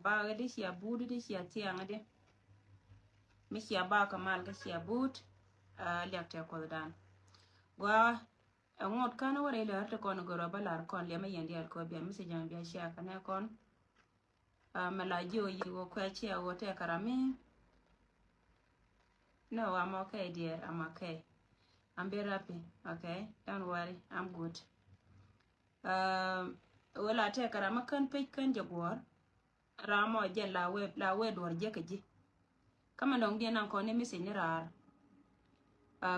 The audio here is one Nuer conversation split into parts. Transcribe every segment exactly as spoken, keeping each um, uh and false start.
Ba ɣä di cia buut di cia thiaŋ di. Mi cia ba kɛ mal kä cia buut. Liak tɛ Kuothdan. Gua ɛŋot kän wä rɛy lär ti kɔn gör ba lar kɔn liɛmɛ yɛn dial kɔ bia message mɛ bia cia kɛ nɛ kɔn. Mɛ la jiɔ yi wä kuɛ cia wä tɛ kɛ ram mi. No, I'm okay, dear. I'm okay. I'm very happy. Okay, don't worry. I'm good. Wä la tɛ kɛ ram mi kän pec kän jɛ guɔr. Ram mɔ jɛ la wee, la wee duɔr jɛ kɛ ji̱. Kä mɛ nɔŋ diɛn nan kɔn ni message ni raar.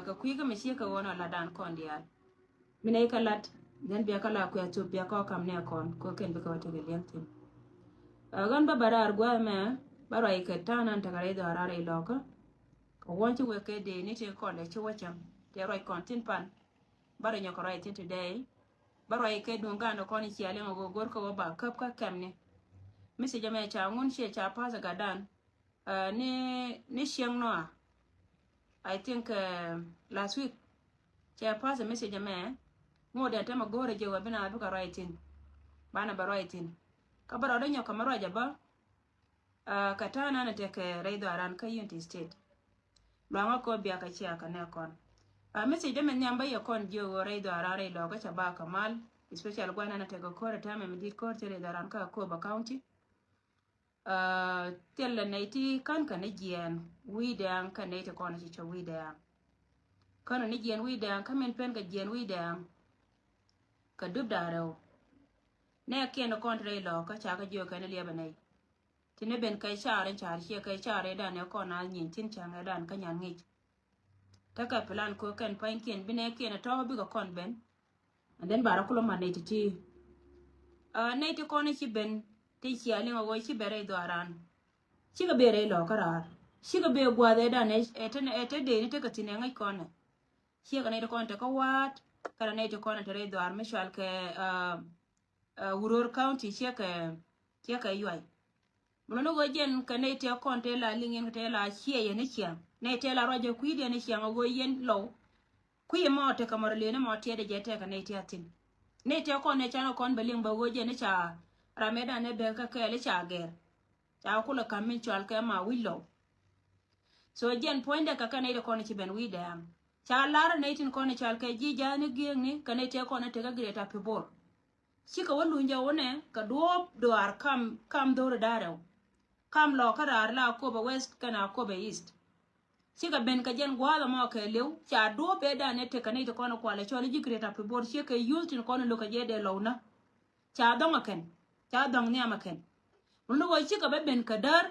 Kɛ kui̱ kä mɛ ciek kɛ ɣöö nɔ latdan kɔn diaal. Mi nɛy kä lat, then bia kä la kuɛ thop bia kɔ kam nɛ kɔn kɛ kɛn bikɛ wä tekɛ liɛŋ thin. Ɣän bä bä raar gua̱a̱th mɛ bä ruac kɛ ta̱a̱ nan tekɛ rɛy dhɔaar raar rɛy lɔkä. Kɛ wuɔ̱n ci wek kɛ dee ni ti kɔn dee ci wä cäŋ tɛ ruac kɔn thin pan. Bä rɔ nyɔk kɛ ruac thin today. Bä ruac kɛ duŋ gan kɔn i̱ cia liŋ a go̱o̱r kä wä ba käp kä kɛmni. Message mɛ ca ŋun ciɛ ca pass gatdan. Ni, ni cieŋ nɔa. I think last week cɛ pass message mɛ. Ŋot dɛn tɛmɛ go̱o̱rɛ jɛ wä bi na bikɛ ruac thin. Banɛ bɛ ruac thin. Kä bä rɔ dee nyɔk kɛ mɛ ruac a bä. Kɛ ta̱a̱ nan tekɛ rɛy dhɔaran kä Unity State. Luaŋä kɔ bia kɛ cia kɛ nɛ kɔn. A message dee mɛ nhiam bä yɛ kɔn jiök ɣöö rɛy dhɔaran rɛy lɔkä ca ba kɛ mal, especially gua̱n nan tekɛ ko̱r ɛ täämɛ mi di̱t ko̱r ci rɛy dhɔaran kä Akobo County. Thilɛ nɛy ti kän kɛ ni jiɛɛn wi̱i̱ dɛɛŋ kɛ nɛy ti kɔn ci cɔ wi̱i̱ dɛɛŋ. Kän ni jiɛɛn wi̱i̱ dɛɛŋ kä min pen kɛ jiɛɛn wi̱i̱ dɛɛŋ. Kɛ dup da̱a̱ rɛw. Nɛ kiɛn kɔn ti rɛy lɔkä ca kɛ jiök kɛn liɛpɛ nɛy. Ti ni ben kɛ car in car ciɛ kɛ car in dan ɛ kɔn a nyin tin caŋ ɛ dan kä nyan ŋic. Tekɛ plan ko kɛn pa̱nykiɛn bi nɛ kiɛn tɔ̱ bikɛ kɔn ben. And then bara kulɔ mat nɛy ti ti. Nɛy ti kɔn ci ben ti cia liŋ a wä ci ben rɛy dhɔaran. Cikɛ ben rɛy lɔkä raar. Cikɛ ben gua̱th ɛ dan ɛ te dee ni tekɛ thin ɛ ŋäc kɔn ɛ. Ciɛ kɛ nɛy ti kɔn tekɛ wa̱a̱t kɛnɛ nɛy ti kɔn te rɛy dhɔaar mi cual kɛ Wuror County ciɛ kɛ, ciɛ kɛ yuay. Mɛ luni ɣöö jɛn kɛ nɛy tëë kɔn tëë la liŋ yɛn kɛ tëë la ciɛ yɛn ni ciaŋ. Nɛy tëë la ruacɛ kui̱diɛn ni ciaŋ a ɣöö yɛn lɔw. Kui̱ mɔ tekɛ mɔ rɛ lëë ni mɔ tiɛɛdɛ jɛ tɛkɛ nɛy tëë a thi̱n. Nɛy tëë kɔn nɛ canɛ kɔn bɛ liŋ bɛ ɣöö jɛn ni ca ram ɛ dan ɛ bek kä kɛɛl i̱ ca gɛr. Ca kulɛ ka̱m min cɔal kɛ ma wi̱c lɔw. So jɛn puɔ̱nydɛ kɛ kɛ nɛy ti kɔn ci ben wi̱i̱ dɛɛŋ. Ca lar nɛy tin kɔn cɔal kɛ ji̱ ja̱a̱ni gi̱eekni kɛ nɛy tëë kɔn tekɛ Greater Pibor. Cikɛ wä luny jɛ wunɛ kɛ duɔ̱ɔ̱p duaar kam, kam dho̱ri da̱rɛw. Kam lɔ kä raar la Akobo West kɛnɛ Akobo East. Cikɛ ben kɛ jɛn gua̱a̱th ɛmɔ kɛ liw ca duɔ̱ɔ̱p ëë dan ëë tekɛ nɛy ti kɔn kualɛ cɔl i̱ ji̱ Greater Pibor ciɛ kɛ youth tin kɔn lo̱k kɛ jɛ dee lɔw nä. Ca dhɔŋ ɛ kɛn. Ca dhɔŋ nhiam ɛ kɛn. Mun ni wä cikɛ bä ben kɛ däär.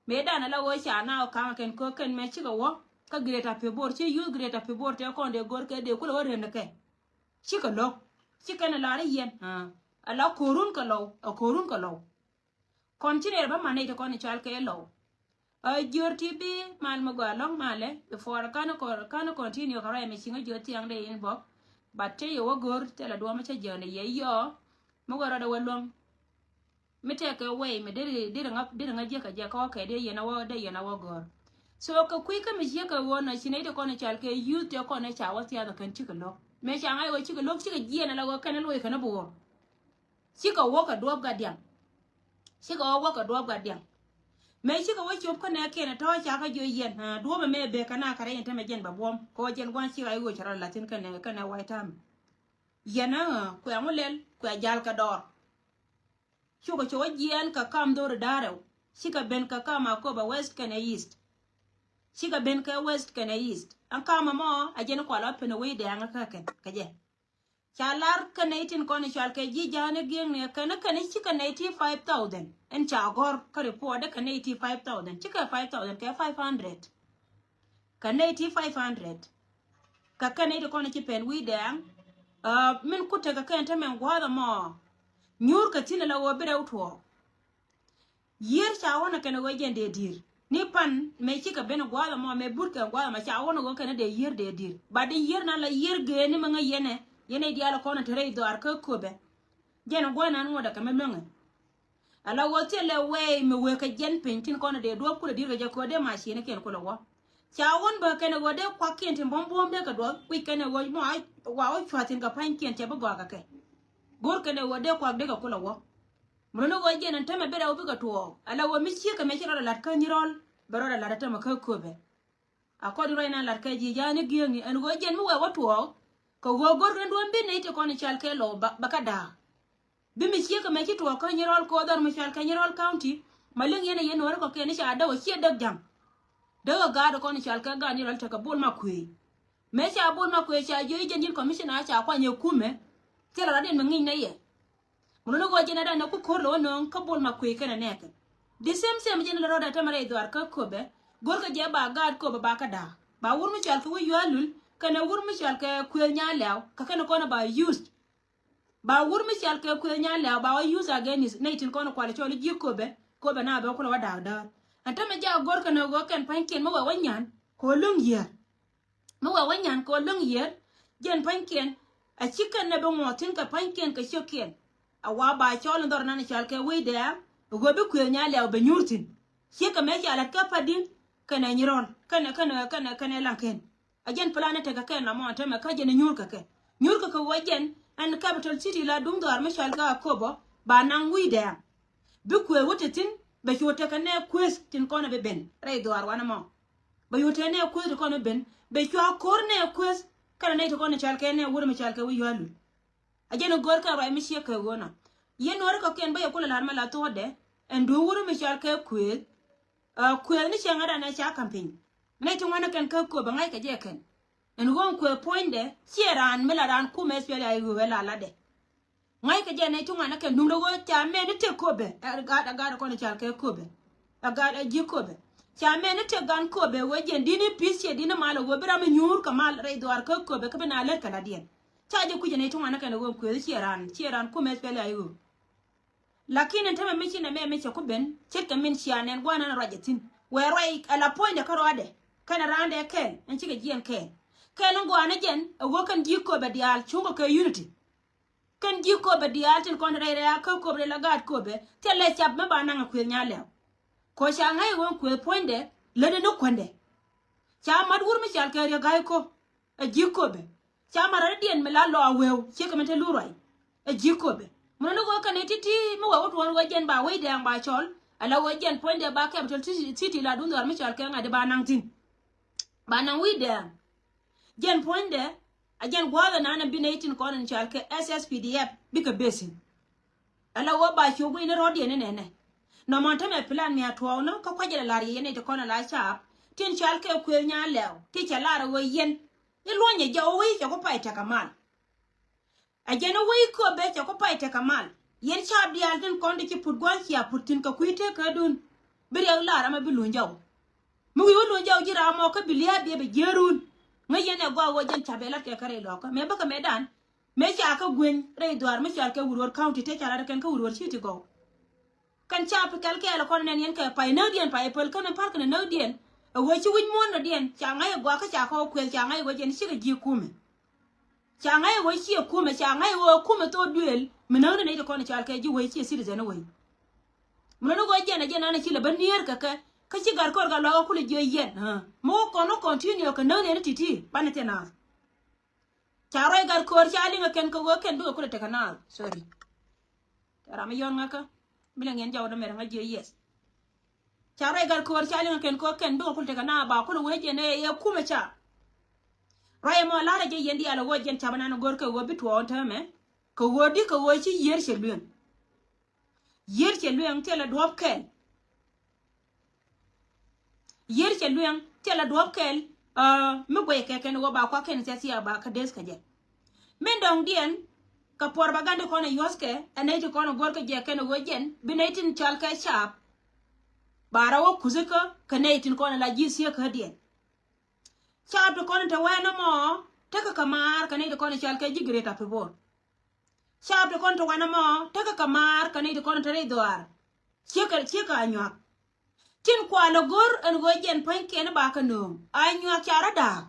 Mëë dan ala wä ca na wä ka̱ŋ ɛ kɛn kä kɛn mɛ cikɛ wä kä Greater Pibor ci youth Greater Pibor tɛ kɔn dee go̱r kɛ dee kulɛ wä ren kɛ. Cikɛ lo̱k. Cikɛ ni lar i̱ yɛn. Ala ko̱run kɛ lɔw. A ko̱run kɛ lɔw. Kɔn ci rɛɛr bä man nɛy ti kɔn i̱ cɔal kɛ lɔw. A jiör ti bi mal mi gɔaa lɔ̱ŋ malɛ before kan kɔn, kan continue kɛ ruac mi ciŋ a jiör thiaŋ dee inbox. But te yɛ wä go̱r thilɛ duɔ̱ɔ̱m cä jiäänɛ yɛ yɔɔ. Mi wä rɔdɛ wä luäŋ. Mi tɛkɛ wɛy mi deri, deri ŋa, deri ŋa jiäkä jiäkä wä kɛ dee yɛn a wä, dee yɛn a wä go̱r. So kɛ kui̱ kä mi ciek kɛ ɣöö nɔ ci nɛy ti kɔn i̱ cɔal kɛ youth tɛ kɔn i̱ ca wä thiath kɛn cikɛ lo̱k. Mi ca ŋa̱c ɣöö cikɛ lo̱k cikɛ jiɛɛn ala ɣöö kɛn i̱ luɔc kɛn i̱ bo̱o̱r. Cikɛ wä kɛ duɔ̱ɔ̱p gat diaŋ. Cikɛ wä wä kɛ duɔ̱ɔ̱p gat diaŋ. Mëë cikɛ wä cop kä nɛ kiɛn tɔ̱ ca kä jiö yɛn duɔ̱ɔ̱p ɛmɛ bek kɛ na kɛ rɛy in tämɛ jɛn bɛ buɔ̱m kɛ wä jɛn gua̱n cikɛ a i̱ ɣöö cɛ rɔ la̱thi̱n kɛnɛ, kɛnɛ white army. Yɛn ɛ kuɛ ŋu lɛl kuɛ jal kɛ dɔɔr. Cukɛ cɛ wä jiɛɛn kɛ kam dho̱ri da̱rɛw. Cikɛ ben kɛ kam Akobo West kɛnɛ East. Cikɛ ben kɛ West kɛnɛ East ɛn kam ɛmɔ a jɛn kual a pen ɛ wec dɛɛŋä kä kɛn kɛ jɛ. Ca lar kä nɛy tin kɔn i̱ cɔal kɛ ji̱ ja̱a̱n i̱ gi̱eŋni kɛn i̱ kɛn i̱ cikɛ nɛy ti five thousand. Ɛn ca gɔ̱r kä report i̱ kɛ nɛy ti five thousand. Cikɛ five thousand kɛ five hundred. Kɛ nɛy ti five hundred. Kɛ kɛn nɛy ti kɔn i̱ ci pɛn wi̱i̱ dɛɛŋ. Min ku tekɛ kɛn te mɛn gua̱a̱th ɛmɔ. Nyuur kɛ thi̱n ala ɣöö bi rɛw tuɔɔk. Yiër ca ɣɔn ɛ kɛn ɛ ɣöö jɛn dee di̱i̱r ni pan mëë cikɛ ben ɛ gua̱a̱th ɛmɔ mëë but kɛ gua̱a̱th ɛmɔ ca ɣɔn ɛ ɣöö kɛn ɛ dee yiër dee di̱i̱r. But dee yiër na la yiër gëë ni mɛ ŋäc yɛn ɛ yɛn ɛ diaal ɛ kɔn ɛ te rɛy dhɔaar kä köpɛ. Jɛn ɛ gua̱a̱th nan ŋuɔ̱t ɛ kɛ mi luäŋɛ. Ala ɣöö thilɛ wɛy mi wëë kɛ jɛn piny tin kɔn ɛ dee duɔ̱ɔ̱p kulɛ di̱i̱r kɛ jɛ köödɛ maciëni kiɛn kulɛ wä. Ca ɣɔn bä kɛn ɛ ɣöö dee kuakiɛn tin buɔ̱m buɔ̱m dee kɛ duɔ̱ɔ̱p wi̱c kɛn ɛ ɣöö mɔ wa wä cua̱thi̱n kɛ pa̱nykiɛn cɛ bi gɔaa kɛ kɛ. Go̱r kɛn ɛ ɣöö dee kuak dee kɛ kulɛ wä. Mun ni ɣöö jɛn ɛn tämɛ bi rɛw bikɛ tuɔɔk. Ala ɣöö mi ciek kɛ mɛ ci rɔɔdɛ la̱t kä Nyirɔl, bɛ rɔɔdɛ la̱t ɛ tämɛ kä Köpɛ. A kɔn di ruac nan la̱t kɛ ji̱ ja̱a̱n i̱ gi̱eŋni ɛn ɣöö jɛn mi wɛɛk wä tuɔɔk. Kɛ ɣöö go̱r kɛn duɔ̱n bi nɛy ti kɔn i̱ cal kɛ lɔ ba, ba kä da̱a̱k. Bi mi ciek kɛ mɛ ci tuɔɔk kä Nyirɔl kɛ ɣöö dhɔr mi cal kɛ Nyirɔl County. Ma liŋ yɛn ɛ yɛn Nuääri kɔ̱kiɛn i̱ ca däk ɛ ciɛ däk ja̱ŋ. Dee ɣä gaat kɔn i̱ cal kɛ gaat ni rɔl tekɛ Bol Makuëëc. Mëë ca Bol Makuëëc ca jiök i̱ jɛn ji̱n commissioner ca kuany ɛ kumɛ. Thilɛ rɔ̱diɛn mi ŋi̱i̱c nɛ yɛ. Mun ni ɣöö jɛn ɛ dan ɛ ku ko̱r lɛ wä nööŋ kä Bol Makuëëc kɛnɛ nɛɛkɛ. The same same jɛn lɛ rɔ̱dɛ tämɛ rɛy dhuaar kä Köpɛ. Go̱rkɛ jɛ ba gaat Köpɛ ba kä da̱a̱k. Ba wur mi cal kɛ wä Yualul kɛnɛ wur mi cal kɛ Kuëëth Nyan Lɛw kɛ kɛnɛ kɔn ba used. Ba wur mi cal kɛ Kuëëth Nyan Lɛw ba wä use against nɛy tin kɔn kual cɔl i̱ ji̱ Köpɛ, Köpɛ na bɛ kulɛ wä da̱a̱k däär. Ɛn tämɛ jɛ a go̱r kɛn ɛ ɣöö kɛn pa̱nykiɛn mi wɛ wä nyan kɛ ɣöö lo̱ŋ yiër. Mi wɛ wä nyan kɛ ɣöö lo̱ŋ yiër, jɛn pa̱nykiɛn a ci kɛn nɛ bi ŋuɔ̱ɔ̱th thi̱n kɛ pa̱nykiɛn kɛ ciökiɛn. A wa ba cɔl in dhɔr nan cal kɛ wec dɛɛŋ ɛ ɣöö bi Kuëëth Nyan Lɛw bɛ nyuur thi̱n. Ciek kɛ mëë ca la̱t kä Padi̱ŋ kɛnɛ Nyirɔl kɛnɛ, kɛnɛ, kɛnɛ, kɛnɛ Laŋkɛn. A jɛn plan ni tekɛ kɛn lamɔ ɛn tämɛ kä jɛn nyuurkɛ kɛ. Nyuurkɛ kɛ ɣöö jɛn ɛn capital city la duŋ dhɔaar mi cɔal kɛ Akobo ba naŋ wi̱i̱ dɛɛŋ. Bi kuëë wä te thi̱n bɛ cu tekɛ nɛ kuëth tin kɔn ɛ bi ben rɛy dhɔaar wanɛ mɔ. Bɛ cu tekɛ nɛ kuëth tin kɔn ɛ bi ben bɛ cua ko̱r nɛ kuëth kɛnɛ nɛy ti kɔn ɛ cɔal kɛ nɛ wur mi cɔal kɛ wi̱i̱ Yualul. A jɛn i̱ go̱r kɛn ruac mi ciek kɛ ɣöö nɔ. Yɛn Nuääri kɔ̱kiɛn bä yɛ kulɛ la̱r mɛ la thuɔ̱ɔ̱dɛ ɛn duŋ wur mi cɔal kɛ kuëëth. Ɛ, kuëëth ni cieŋädan ɛ ca ka̱m piny. Nɛy ti ŋuan ɛ kɛn kä Köpɛ ŋa̱ckɛ jɛ kɛn. Ɛn ɣöö kuëëth puɔ̱nydɛ ciɛ raan mi la raan kumɛ S P L A I I ɣöö ɛ la latdɛ. Ŋa̱ckɛ jɛ nɛy ti ŋuan ɛ kɛn duundɛ ɣöö ca mɛn ni tëk Köpɛ. Ɛ gaat, ɛ gaat ɛ kɔn ɛ cal kɛ Köpɛ. Ɛ gaat ɛ ji̱ Köpɛ. Ca mɛn ni tëk gan Köpɛ ɣöö jɛn di̱t ni pi̱th ciɛ di̱t ni mal ɛ ɣöö bi ram mi nyuur kɛ mal rɛy dhɔaar kä Köpɛ kä bi na lät kɛ latdiɛn. Ca jɛ kui̱c ɛ nɛy ti ŋuan ɛ kɛn ɛ ɣöö kuëëth ciɛ raan, ciɛ raan kumɛ S P L A I I ɣöö. Lakin ɛn tämɛ mi ci nɛmɛ mi cɛ ku ben ce̱tkɛ min cia nɛn gua̱a̱r nan ruac ɛ thi̱n. Wëë ruac ɛ la puɔ̱nydɛ kä ruaadɛ kɛnɛ raandɛ kɛɛl ɛn cikɛ jiɛn kɛɛl. Kɛɛl in gua̱a̱r ni jɛn ɛ wä kɛn ji̱ Köpɛ diaal cuŋkɛ kɛ unity. Kɛn ji̱ Köpɛ diaal tin kɔn rɛy rɛy a kä Köpɛ rɛy la gaat Köpɛ thilɛ cap mi ba naŋ ɛ kuëëth Nyan Lɛw. Kɔ ca ŋa̱c ɛ ɣöö kuëëth puɔ̱nydɛ lätdɛ ni kuändɛ. Ca mat wur mi cal kɛ Riek Gai Kok. Ɛ ji̱ Köpɛ. Ca mat rɔ̱diɛn mi la lɔ a wëëw ciek kɛ mi te luruac. Ɛ ji̱ Köpɛ. Mun ni ɣöö kɛn i̱ ti̱ti̱ mi wä wä tuɔ̱ɔ̱n ɣöö jɛn ba wec dɛɛŋ ba cɔl. Ala ɣöö jɛn puɔ̱nydɛ ba capital city, city la duŋ dhɔaar mi cɔal kɛ ŋa̱t i̱ ba naŋ thi̱n. Ba naŋ wi̱i̱ dɛɛŋ. Jɛn puɔ̱nydɛ a jɛn gua̱a̱th ɛnan ɛn bi nɛy tin kɔn in cɔal kɛ S S P D F bikɛ basic. Ala ɣöö ba cu gui̱n ni rɔ̱diɛn ni nɛnɛ. Nɔmɔ ɛn tämɛ plan mi a tuɔɔk ni kä kua̱c ilɛ la̱r yɛ yɛn nɛy ti kɔn ala caap tin cɔal kɛ Kuëëth Nyan Lɛw ti cɛ lar ɣöö yɛn. Ni luɔ̱nyɛ jɛ ɣöö wec cɛ ku pay tekɛ mal. Ɛ jɛn ɣöö wec Köpɛ cɛ ku pay tekɛ mal. Yɛn caap diaal tin kɔn di ci put gua̱n cia put thi̱n kɛ kui̱ tekädun. Bi Riek lar amɛ bi luny jɔw. Mi wi̱i̱ wä luny jɔw ji̱ ram mɔ kä bi lia̱a̱ biɛ bɛ jiäärun. Ŋäc yɛn ɛ gɔaa ɣöö jɛn ca̱p ɛ lat kɛ kä rɛy lɔkä mëë bäkɛ mëëdan. Mëë ca kä gueny rɛy dhuaar mi cɔal kɛ Wurwar County te ca lat kɛn kä Wurwar city gɔw. Kɛn ca pi kɛl kɛɛl kɔn nɛn yɛn kɛ pay näkdiɛn pay päl kɛn in pa̱r kɛn in näkdiɛn. Ɛ ɣöö ci wi̱c muɔ̱ɔ̱n nɔdiɛn ca ŋa̱c ɛ gɔaa kä ca kɔk kuɛth ca ŋa̱c ɛ ɣöö jɛn cikɛ ji̱ kumɛ. Ca ŋa̱c ɛ ɣöö ciɛ kumɛ ca ŋa̱c ɛ ɣöö kumɛ thok duëël mi näkni nɛy ti kɔn cɔal kɛ ji̱ wec ciɛ citizen wec. Mi lɔni ɣöö jɛn ɛ jɛn an ɛ ci lɛ bä nier kɛ kɛ kä ci gat kɔr gat luaak ɛ kulɛ jiɛ yɛn. Mi wä kɔn wä continue kɛ näkni ɛn ti̱ti̱ banɛ thiɛ naath. Ca ruac gat köör ca liŋ ɛ kɛn kɛ ɣöö kɛn bikɛ kulɛ tekɛ naath. Sorry. Ca ram mi yɔn ŋäkä. Mi lɛ ŋiɛn jɔw dämɛr ŋä jiɛ yes. Ca ruac gat köör ca liŋ ɛ kɛn kɛ ɣöö kɛn bikɛ kulɛ tekɛ naath ba kulɛ wee jɛn ɛ yɛ kumɛ ca. Ruac ɛmɔ la̱rä jɛ yɛn diaal ɛ ɣöö jɛn ca bä nan ɛ go̱r kɛ ɣöö bi tuɔɔk ɛn täämɛ. Kɛ ɣöö di kɛ ɣöö ci yiër cɛ lueŋ. Yiër cɛ lueŋ thilɛ duɔ̱ɔ̱p kɛl. Yiër cɛ lueŋ thilɛ duɔ̱ɔ̱p kɛl. Mi guɛy kɛ kɛn ɣöö ba kuak kɛn thiathiaak ba kä deth kɛ jɛ. Min dɔ̱ŋdiɛn kɛ propaganda kɔn ɛ yuɔ̱thkɛ ɛ nɛy ti kɔn ɛ guɔ̱rkɛ jɛ kɛn ɣöö jɛn bi nɛy tin cɔal kɛ caap. Ba rɔ wä kuthäkä kɛ nɛy tin kɔn ɛ la ji̱ thieekädiɛn. Caap ti kɔn te wɛn ɛmɔ tekɛ kɛ maar kɛ nɛy ti kɔn ɛ cɔal kɛ ji̱ Greater Pibor. Caap ti kɔn te wɛn ɛmɔ tekɛ kɛ maar kɛ nɛy ti kɔn te rɛy dhɔaar. Ciekɛ, ciekɛ Anyuak. Tin kualɛ go̱r ɛn ɣöö jɛn pua̱nykiɛn ba kɛ nööŋ Anyuak ca rɔ da̱a̱k.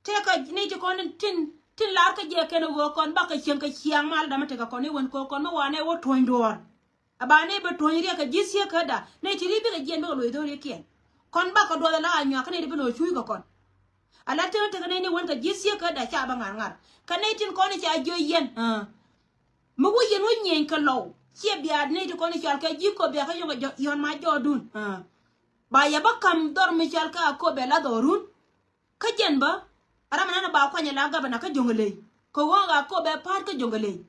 Tekɛ nɛy ti kɔn tin, tin lar kä jɛ kɛn ɣöö kɔn bakɛ cieŋ kɛ ciaŋ mal dama tekɛ kɔn i̱ wän kɛ kɔn mi wanɛ wä tuɔ̱ny duɔ̱ɔ̱r. A ba nɛy bɛ tuɔ̱ny riɛk kɛ ji̱ thieekäda nɛy ti ri bikɛ jiɛn bikɛ loc dho̱r yɛ kiɛn. Kɔn bakɛ duɔth ala Anyuak kä nɛy ti bi loc cuuc kɛ kɔn. Ala tëë tekɛ nɛy ni wän kɛ ji̱ thieekäda ca bä ŋa̱r ŋa̱r kɛ nɛy tin kɔn i̱ ca jiö yɛn. Mi wä yɛn wä nyieny kɛ lɔw Ciɛ bia nɛy ti kɔn i̱ cɔal kɛ ji̱ Kobɛ kä yɔn, yɔn ma jɔɔdun. Ba yɛ bä ka̱m dhɔr mi cɔal kɛ Akobɛ la dhɔrun. Kä jɛn bä a ram nan ba kuany la gabana kä Jɔŋlei. Kɛ ɣöö Akobɛ pa̱a̱t kä Jɔŋlei.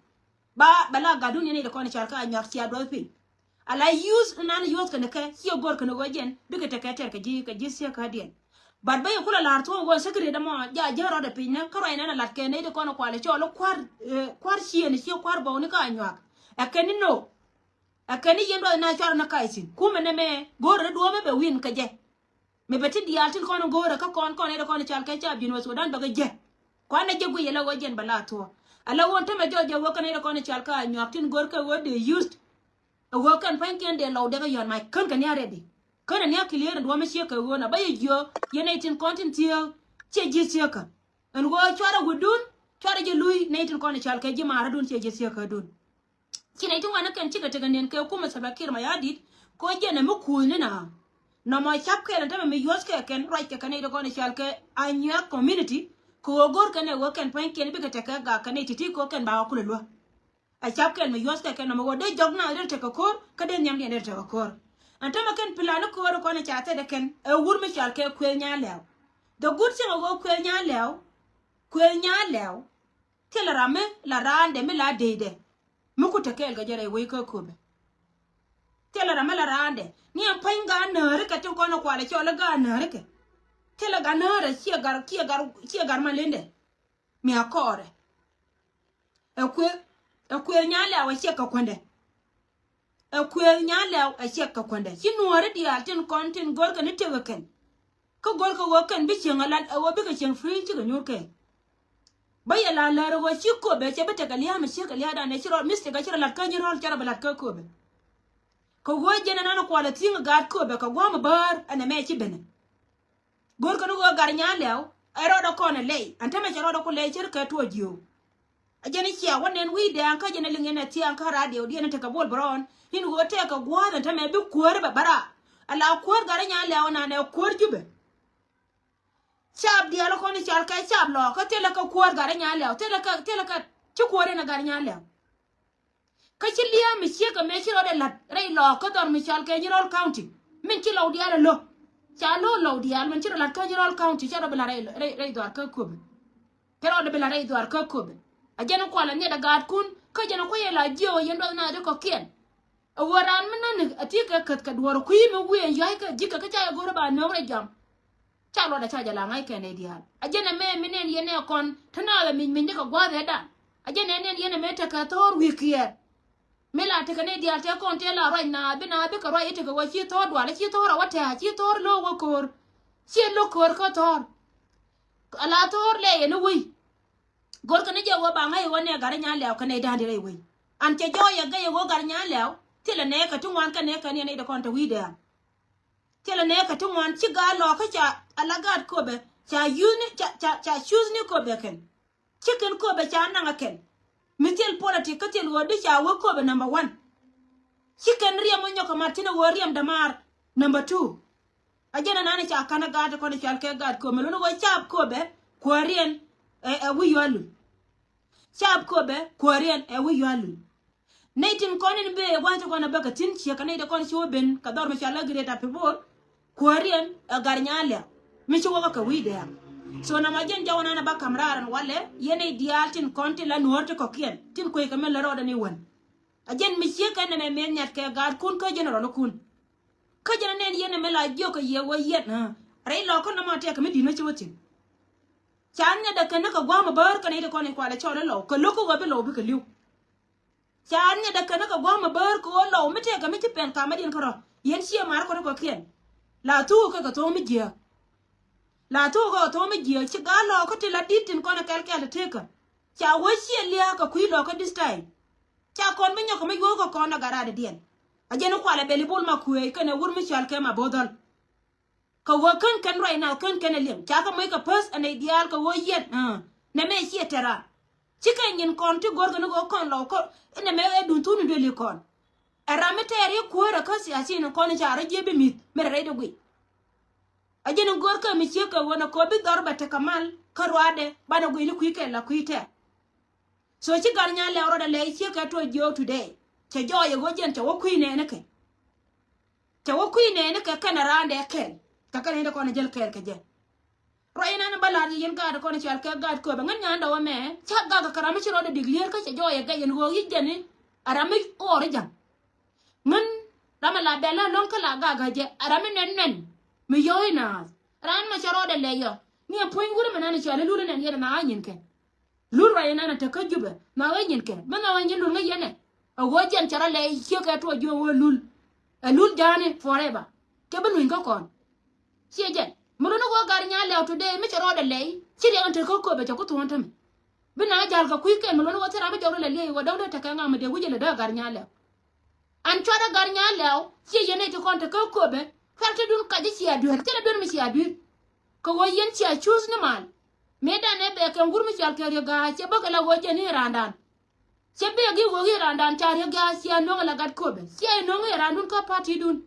Ba bɛ la gatdun yɛn nɛy ti kɔn i̱ cɔal kɛ Anyuak cia duɔth piny. Ala yuth nan yuth kɛn kɛ ciɛ go̱r kɛn ɣöö jɛn bikɛ tekɛ tɛr kɛ ji̱, kɛ ji̱ thiäkädiɛn. But bä yɛ kulɛ la̱r thuɔ̱k ɣöö secret ɛmɔ ja jɛ rɔɔdɛ piny nɛ kä ruac nɛn a lat kɛ nɛy ti kɔn i̱ kualɛ cɔl i̱ kua̱r, eh, kua̱r ciëëni ciɛ kua̱r bɔwni kä Anyuak. Ɛ kɛn ni no. Ɛ kɛn ni yɛn duɔth na cuarɛ ni kac thi̱n kumɛ nɛmɛ go̱o̱rɛ ni duɔ̱ɔ̱mɛ bɛ wi̱n kɛ jɛ. Mi bɛ ti diaal tin kɔn go̱o̱rɛ kä kɔn kɔn nɛy ti kɔn i̱ cɔal kɛ caap Junub Sudan bɛ kɛ jɛ. Kuanɛ jɛ guic ala ɣöö jɛn bɛ la thuɔ̱k. Ala ɣöö tämɛ jɔɔc jɛ ɣöö kɛn nɛy ti kɔn i̱ cɔal kɛ Anyuak tin go̱o̱r kɛ ɣöö dee used. Ɛ ɣöö kɛn pa̱nykiɛn dee lɔw dee kɛ yɔ̱ɔ̱n mac kän kɛ ni a ready. Kän ɛ ni a clear in duɔ̱ɔ̱mɛ ciek kɛ ɣöö na bä yɛ jiök yɛn nɛy tin kɔn tin thiääk ciɛ ji̱ thiääkä. Ɛn ɣöö cuarɛ wi̱dun cuarɛ jɛ luy nɛy tin kɔn i̱ cɔal kɛ ji̱ maarädun ciɛ ji̱ thiääkädun. Ci nɛy ti ŋuan ni kɛn cikɛ tekɛ niɛn kɛ kumɛ Salva Kiir Mayardit kɛ ɣöö jɛn ɛ mi kuuthni na. Nɔmɔ ca̱p kɛl ɛn tämɛ mi yuɔ̱th kɛ kɛn ruac kɛ kɛn nɛy ti kɔn i̱ cɔal kɛ Anyuak community kɛ ɣöö go̱r kɛn ɛ ɣöö kɛn pua̱nykiɛn bikɛ tekɛ gak kɛn nɛy ti̱ti̱ kɛ ɣöö kɛn ba ɣɔ̱ kulɛ luäk. A ca̱p kɛl mi yuɔ̱th kɛ kɛn nɔmɔ ɣöö dee jɔk na dee tekɛ ko̱r kä dee nhiamdiɛn dee tekɛ ko̱r. Ɛn tämɛ kɛn plan ni ko̱r kɔn i̱ ca thɛt ɛ kɛn ɛ wur mi cɔal kɛ Kuël Nyaar Lɛw. The good thing ɛ ɣöö Kuël Nyaar Lɛw, Kuël Nyaar Lɛw. Thilɛ ram mi la raandɛ mi la deydɛ mi ku te kɛɛl kɛ jɛ rɛy wec kä Köpɛ. Thilɛ ram mi la raandɛ ni ɛn pa̱ny gaat nääri kɛ tin kɔn ɛ kualɛ cɔl i̱ gaat nääri kɛ. Thilɛ gat nääri ciɛ gar, ciɛ gar, ciɛ gar ma lindɛ. Mi a kɔɔrɛ. Ɛ Kuël, ɛ Kuël Nyaar Lɛw ɛ ciɛ kɛ kuändɛ. Ɛ Kuël Nyaar Lɛw ɛ ciɛ kɛ kuändɛ. Ci nuɔɔri diaal tin kɔn tin görkɛ ni tëkɛ kɛn. Kä görkɛ ɣöö kɛn bi cieŋ a lat ɛ ɣöö bikɛ cieŋ free cikɛ nyuur kɛ. Bä yɛ la lär ɣöö ci Köpɛ cɛ bi tekɛ lia̱a̱ mi ciek kɛ lia̱a̱dan ɛ ci rɔ mistake ɛ ci rɔ lat kä Nyirɔl cɛ rɔ bi lat kä Köpɛ. Kɛ ɣöö jɛn ɛn an kualɛ thi̱i̱ŋ gaat Köpɛ kɛ gua̱a̱m bäär ɛn ɛmɛ ci benɛ. Görkɛ ni ɣöö Gat Nyaar Lɛw ɛ rɔɔdɛ kɔn ɛ lɛy ɛn tämɛ cɛ rɔɔdɛ ku lɛy cär kɛ tuɔɔk jiöök. A jɛn i̱ cia wä nɛn wi̱i̱ dɛɛŋ kä jɛn ɛ liŋ yɛn ɛ thia̱a̱ŋ kä radio diɛn ɛ tekɛ Bol Brown. I̱n ɣöö tɛɛkɛ gua̱a̱th ɛn tämɛ bi kuäär bɛ bära. Ala kuäär Gat Nyaar Lɛw ɛnan ɛ kuäär Jubɛ. Caap diaal kɔn i̱ cal kɛ caap Lɔɔkä thilɛ kɛ kuäär Gat Nyaar Lɛw thilɛ kɛ, thilɛ kɛ ci kuäär in ɛ Gat Nyaar Lɛw. Kä ci lia̱a̱ mi ciek ɛmɛ ci rɔɔdɛ la̱t rɛy Lɔɔkä dhɔr mi cal kɛ Nyirɔl County. Min ci Lɔw diaal ɛ lo̱. Ca lo̱ Lɔw diaal min ci rɔ la̱t kä Nyirɔl County ca rɔ bi la̱t rɛy, rɛy, rɛy dhɔr kä Köpɛ. Kɛ rɔɔdɛ bi la̱t rɛy dhuaar kä Köpɛ. A jɛn kualɛ nhiɛt a gaatkun kä jɛn kuäyɛ la jiɛw a yɛn duɔth naath ti kɔ̱kiɛn. A ɣöö raan mi nani a ti kɛ käth kɛ duɔ̱ɔ̱r kui̱ mi wi̱i̱ ɛn yua̱ckɛ ji̱kɛ kä ca yɛ go̱r a ba nööŋ rɛy jam. Ca luɔt a ca jɛ la ŋa̱ckɛ nɛy diaal a jɛn ɛmɛ mi nɛn yɛn ɛ kɔn te naath a mic mic ni kɛ gua̱a̱th ɛ dan. A jɛn ɛ nɛn yɛn ɛmɛ tekɛ thɔɔr wi̱i̱ kiɛɛr. Mi la tekɛ nɛy diaal tëë kɔn tëë la ruac naath bi naath bikɛ ruac i̱ tekɛ wä ci thɔɔr dual ci thɔɔr a wä tɛ̈ɛ̈ ci thɔɔr lo̱k wä köör. Ci lo̱k köör kä thɔɔr. Ala thɔɔr lɛ yɛn i̱ wei. Go̱rkɛ ni jɛ ɣöö ba ŋäc ɣöö nɛ Gat Nyaar Lɛw kɛ nɛy da̱a̱n di rɛy wei. An cɛ jɔɔc yɛ gɛy ɣöö Gat Nyaar Lɛw thilɛ nɛɛkɛ ti ŋuan kɛ nɛɛkɛ ni nɛy ti kɔn te wi̱i̱ dɛɛŋ. Thilɛ nɛɛkɛ ti ŋuan ci gaat Lɔɔkä ca ala gaat Köpɛ ca yuthni ca, ca, ca cuthni Köpɛ kɛn. Ci kɛn Köpɛ ca naŋ ɛ kɛn. Mi thil politik kä thil ɣöö di ca wä Köpɛ number one. Ci kɛn riɛm wä nyɔk kɛ mat thi̱n ɛ ɣöö riɛm dämaar number two. A jɛn ɛnan ca ka̱n ɛ gaat kɔn ɛ cual kɛ gaat Köpɛ mi luni ɣöö caap Köpɛ kuääriɛn ɛ, ɛ wi̱i̱ yual luny. Caap Köpɛ kuääriɛn ɛ wi̱i̱ yual luny. Nɛy tin kɔn in bëë gua̱th ti kɔn a bäkɛ thi̱n ciek kɛ nɛy ti kɔn ci wä ben kɛ dhɔr mi cɔal a Greater Pibor. Kuääriɛn ɛ Gat Nyaar Lɛw mi ci wäkä kɛ wi̱i̱ dɛɛŋ. So nɔmɔ jɛn jɔwä nan a ba ka̱m raar ɛn walɛ yɛn nɛy diaal tin kɔn tin la nuɔ̱ɔ̱r ti kɔ̱kiɛn tin kueckɛ min lät rɔɔdɛ ni wän. A jɛn mi ciek kɛ nɛmɛ mëë nhiatkɛ gaatkun kä generalkun. Kä jɛn a nɛn yɛn ɛmɛ la jiök kɛ yɛ wä yɛn rɛy Lɔɔkä nɔmɔ tɛkɛ mi di̱t mi ci wä thi̱n. Ca nhiɛt ɛ kɛn ni kɛ gua̱a̱m a bäär kɛ nɛy ti kɔn in kualɛ cɔl i̱ Lɔw kɛ lo̱k kä ɣöö bi Lɔw bikɛ li̱w. Ca nhiɛt ɛ kɛn ni kɛ gua̱a̱m a bäär kɛ ɣöö Lɔw mi tɛkɛ mi ci pɛn kamädiɛn kärɔ̱ yɛn ciɛ mar kɔn kɔ̱kiɛn. La thuk kɛ kɛ tho̱o̱ŋ mi jiääk. La thuk kɛ kɛ tho̱o̱ŋ mi jiääk ci gaat Lɔɔkä ti la di̱t tin kɔn ɛ kɛl kɛl ti tekä. Ca wä ciɛ lia̱a̱ kɛ kui̱ Lɔɔkä this time. Ca kɔn bi nyɔk kɛ mi yuɔ̱ɔ̱k kɛ kɔn ɛ gat raadädiɛn. A jɛn i̱ kualɛ bɛl i̱ Bol Makuëëc kɛnɛ wur mi cɔal kɛ Mabor Dhɔl. Kɛ ɣöö kän kɛn ruac nath kän kɛn ɛ liŋ ca kɛ moc kɛ päth ɛ nɛy diaal kɛ ɣöö yɛn nɛmɛ ciɛ tɛ̈ra. Cikɛ nyin kɔn ti go̱rkɛ ni ɣöö kɔn Lɔw kä inɛmɛ ɛ duŋ thun in duëli kɔn. Ɛ ram mi tɛɛr i̱ kuäärä kä siasin in kɔn in ca rɔ jiɛ bi mi̱th mi rɛ rɛy dee guic. A jɛn in go̱rkɛ mi ciek kɛ ɣöö nɛ kɛ ɣöö bi dhɔr bɛ tekɛ mal kä ruaadɛ banɛ guic ni kui̱ kɛ la kui̱ tɛɛr. So ci Gat Nyaar Lɛw rɔɔdɛ lɛy ciek kɛ tuɔɔk jiöök today. Cɛ jɔɔyɛ ɣöö jɛn cɛ wä kui̱ nɛɛni kɛ. Cɛ wä kui̱ nɛɛni kɛ kɛn a raan dee kɛɛl. Kɛ kɛn in dee kɔn a jäl kɛɛl kɛ jɛ. Ruac inɛn bä la̱r yɛ yɛn gaat kɔn cɔal kɛ gaat köpɛ ŋän nyan dɔwä mɛ. Ca gak kɛ ram mi ci rɔɔdɛ dik lier kä cɛ jɔɔyɛ gɛc yɛn ɣöö yic jɛn i̱ a ram mi ɣɔr i̱ ja̱ŋ. Ŋän ram mi la bɛl la lo̱ŋ kä la gak a jɛ a ram mi nɛn nɛn mi yɔw i̱ naath. Ram mi cɛ rɔɔdɛ lɛ yɔ ni ɛ puɔ̱ny wur mi nan cɔal i̱ lur inɛn yɛn na a nyin kɛ. Lul ruac inɛn a te kä Jubɛ. Nhɔakä nyinkɛ mi nhɔakä nyin lul ŋäc yɛn ɛ. A ɣöö jɛn cɛ rɔ lɛy ciek kɛ tuɔɔk jiök ɣöö lul. Ɛ lul ja̱a̱ni forever. Cɛ bi luny kä kɔn. Ciɛ jɛn mi luni ɣöö Gat Nyaar Lɛw today mi cɛ rɔɔdɛ lɛy ci riɛk in te kä köpɛ cɛ ku thuɔ̱ɔ̱n tämɛ. Bi na jäl kɛ kui̱ kɛn mi luni ɣöö thil ram mi jɔk rɔ lɛ liey ɣöö däŋ dee tekɛ ŋa̱ mi dee wi̱c ilɛ dee Gat Nyaar Lɛw. An cuarɛ Gat Nyaar Lɛw ciɛ yɛn nɛy ti kɔn te kä köpɛ. Cuarɛ te dun kac i̱ cia duer cɛ lɛ duer mi cia duer. Kɛ ɣöö yɛn cia cuuth ni mal. Mëëdan ɛ bɛ kɛ ŋur mi cɔal kɛ Riek Gai cɛ bäkɛ la ɣöö jɛn i̱ raandan. Cɛ bek i̱ ɣöö i̱ raandan ca Riek Gai cia no̱ŋ ala gat köpɛ cia i̱ no̱ŋ i̱ raandun kä partidun.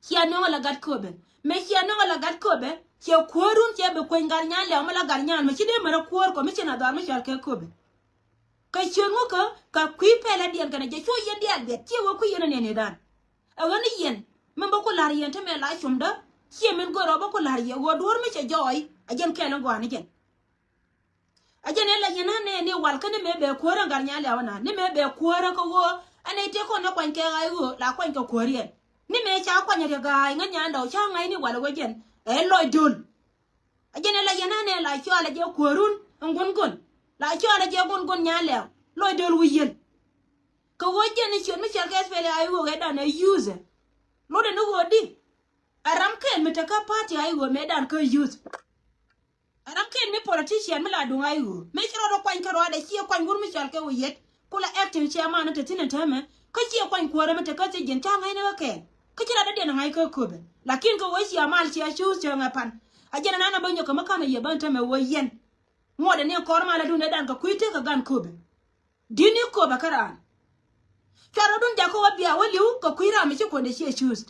Cia no̱ŋ ala gat köpɛ mëë cia no̱ŋ ala gat köpɛ. Cɛ kuäärun cɛ bi kueny Gat Nyaar Lɛw mi la Gat Nyaar mi ci dee mɛn a kuäär kɔ mi ci na dhɔaar mi cɔal kɛ köpɛ. Kɛ ciöt ŋukä kɛ kui̱ pɛlɛ diɛn kɛnɛ jɛ cuɔ yɛn diaal biɛt ciɛ wee kui̱ yɛn a niɛn i̱ dan. Ɛ ɣän i̱ yɛn min bä ku la̱r yɛn te mɛ la cuɔmdä. Ciɛ min go̱r ɔ bä ku la̱r yɛ ɣöö duɔ̱ɔ̱r mi cɛ jɔɔy. A jɛn kɛɛl in gɔaa ni jɛn. A jɛn ɛ la yɛn ɣän nɛɛni wal kä ni mëë bɛ kuäärä Gat Nyaar Lɛw ɛnan ni mëë bɛ kuäärä kä ɣöö ɛn ɛ tëë kɔn ɛ kuany kɛ ɣa̱c ɣöö la kuany kɛ kuäär yɛn. Ni mëë ca kuany ɛ Riek Gai ŋän nyan dɔw ca ŋa̱cni wal ɛ ɣöö jɛn ɛ lɔc do̱l. A jɛn ɛ la yɛn ɣän ɛ la cɔal ɛ jɛ kuäärun in gun gun. La cɔal ɛ jɛ gun gun Nyaar Lɛw lɔc do̱l wi̱i̱ yɛn. Kɛ ɣöö jɛn i̱ ciöt mi cɛl kɛ S P L A I I ɣöö ɛ dan ɛ yuuthɛ. Lotdɛ ni ɣöö di ɛ ram kɛn mi te kä party a i̱ ɣöö mëë dan kä yuuth. Ɛ ram kɛn mi politician mi la duŋ a i̱ ɣöö mëë ci rɔɔdɛ kuany kä rɔɔdɛ ciɛ kuany wur mi cɔal kɛ wä yet. Ku la acting chairman in te thi̱n in täämɛ kä ciɛ kuany kuäärä mi te kä thiec ji̱n ca ŋa̱cni kä kɛɛl. Kä ci rat dädiɛn ɛ ŋa̱c kä köpɛ lakin kɛ ɣöö cia mal cia cuuth cɛ ŋɛ pan. A jɛn ɛnan ɛ bä nyɔk kɛ mi ka̱n ɛ yɛ bä in täämɛ ɣöö yɛn. Ŋuɔtdɛ ni kɔr mal adun ɛ dan kɛ kui̱ tëk kɛ gan köpɛ. Di̱t ni köpɛ kä raan. Cuarɛ dun jakä wä bia wä li̱w kɛ kui̱ ram mi ci kuɔndɛ ciɛ cuuth.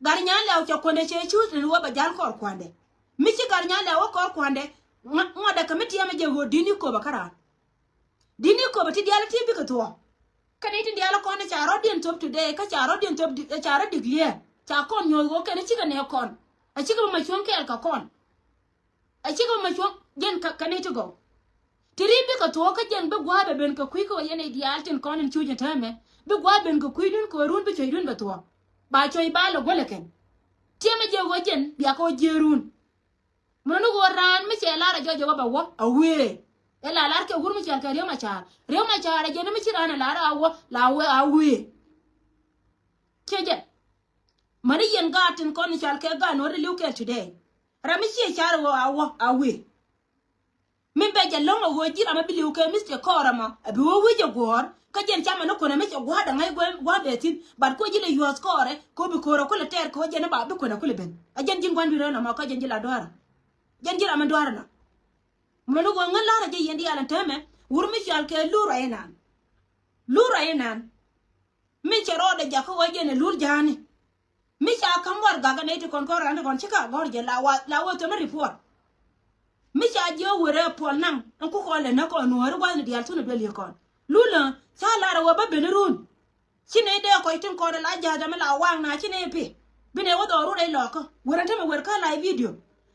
Gat Nyaar Lɛw cɛ kuɔndɛ cɛ cuuth ni wä bɛ ja̱l kɔr kuandɛ. Mi ci Gat Nyaar Lɛw wä kɔr kuandɛ. Ŋuɔtdɛ kɛ mi tiɛmɛ jɛ ɣöö di̱t ni köpɛ kä raan. Di̱t ni köpɛ ti diaal ti bikɛ thuɔ̱k. Kä ni ti diaal kɔn ca rɔ̱diɛn thop today kä ca rɔ̱diɛn thop ca rɔ̱ dik liɛɛr ca kɔn nyuɔ̱th ɣöö kɛn cikɛ nɛ kɔn. A cikɛ bä ma cuɔ̱ŋ kɛɛl kɛ kɔn. A cikɛ ma cuɔ̱ŋ jɛn kä ni ti gɔw. Ti ri bikɛ thuɔ̱k kä jɛn bi gua̱a̱th bɛ ben kɛ kui̱ kɛ ɣöö yɛn i̱ diaal tin kɔn in cuc in täämɛ bi gua̱a̱th ben kɛ kui̱dun kɛ ɣöö run bi cuɔ̱cdun bɛ thuɔ̱k. Ba cuɔ̱c ba lɛ guäl ɛ kɛn. Tiɛmɛ jɛ ɣöö jɛn bia kɛ ɣöö jiëërun. Mun ni ɣöö raan mi cɛ lar a jɔc ɛ wä bɛ wä a wëë. Ɛ la lar kɛ wur mi cɔal kɛ Riek Macar Riek Macar a jɛn mi ci raan a lar a wä la wä a wëë. Ciɛ jɛn. Mäni yɛn gaat tin kɔn cɔal kɛ gaat nuɔ̱ri li̱w kɛɛl today. Ram mi ciɛ car ɣöö a wä a wëë. Min bɛ jɛ lo̱ŋ a ɣöö ji̱ ram a bi li̱w kɛ mistake kɔɔrɛ mɔ a bi wä wi̱c a guɔ̱ɔ̱r kä jɛn camɛ ni kunɛ mi cɛ gua̱a̱r da̱ŋ ŋäc gua̱a̱r bɛ thi̱n. But ko ji̱ lɛ yuɔ̱th kɔɔrɛ ko bi ko̱o̱rɛ kulɛ tɛɛr kɛ ɣöö jɛn ni ba bi kunɛ kulɛ ben a jɛn ji̱ gua̱n bi rɛl nɔmɔ kä jɛn ji̱ la dua̱a̱rä. Jɛn ji̱ ram mi dua̱a̱rä nɔ. Mɛ ni ɣöö ŋän la̱rä jɛ yɛn diaal ɛn täämɛ wur mi cɔal kɛ lur rɔy inan. Lur rɔy inan. Mi cɛ rɔɔdɛ jakä ɣöö jɛn ɛ lur ja̱a̱ni. Mi ca ka̱m warɛgak ɛ nɛy ti kɔn kɔn raan ti kɔn ci ka gɔ̱r jɛ la wa la wä thömi report. Mi ca jiɛ wërɛ puɔl naŋ ɛn ku kɔn lɛ näk kɔn nuɔ̱ɔ̱ri wa̱thni diaal thunɛ duel yɛ kɔn. Lulä ca lar ɛ wä bä ben run. Ci nɛy dee kɔc tin kɔn la ja̱a̱th ɛmɛ la waŋ na ci nɛy pi. Bi nɛy wä dhɔɔru rɛy lɔɔkä wërɛ tämɛ wër kä la video.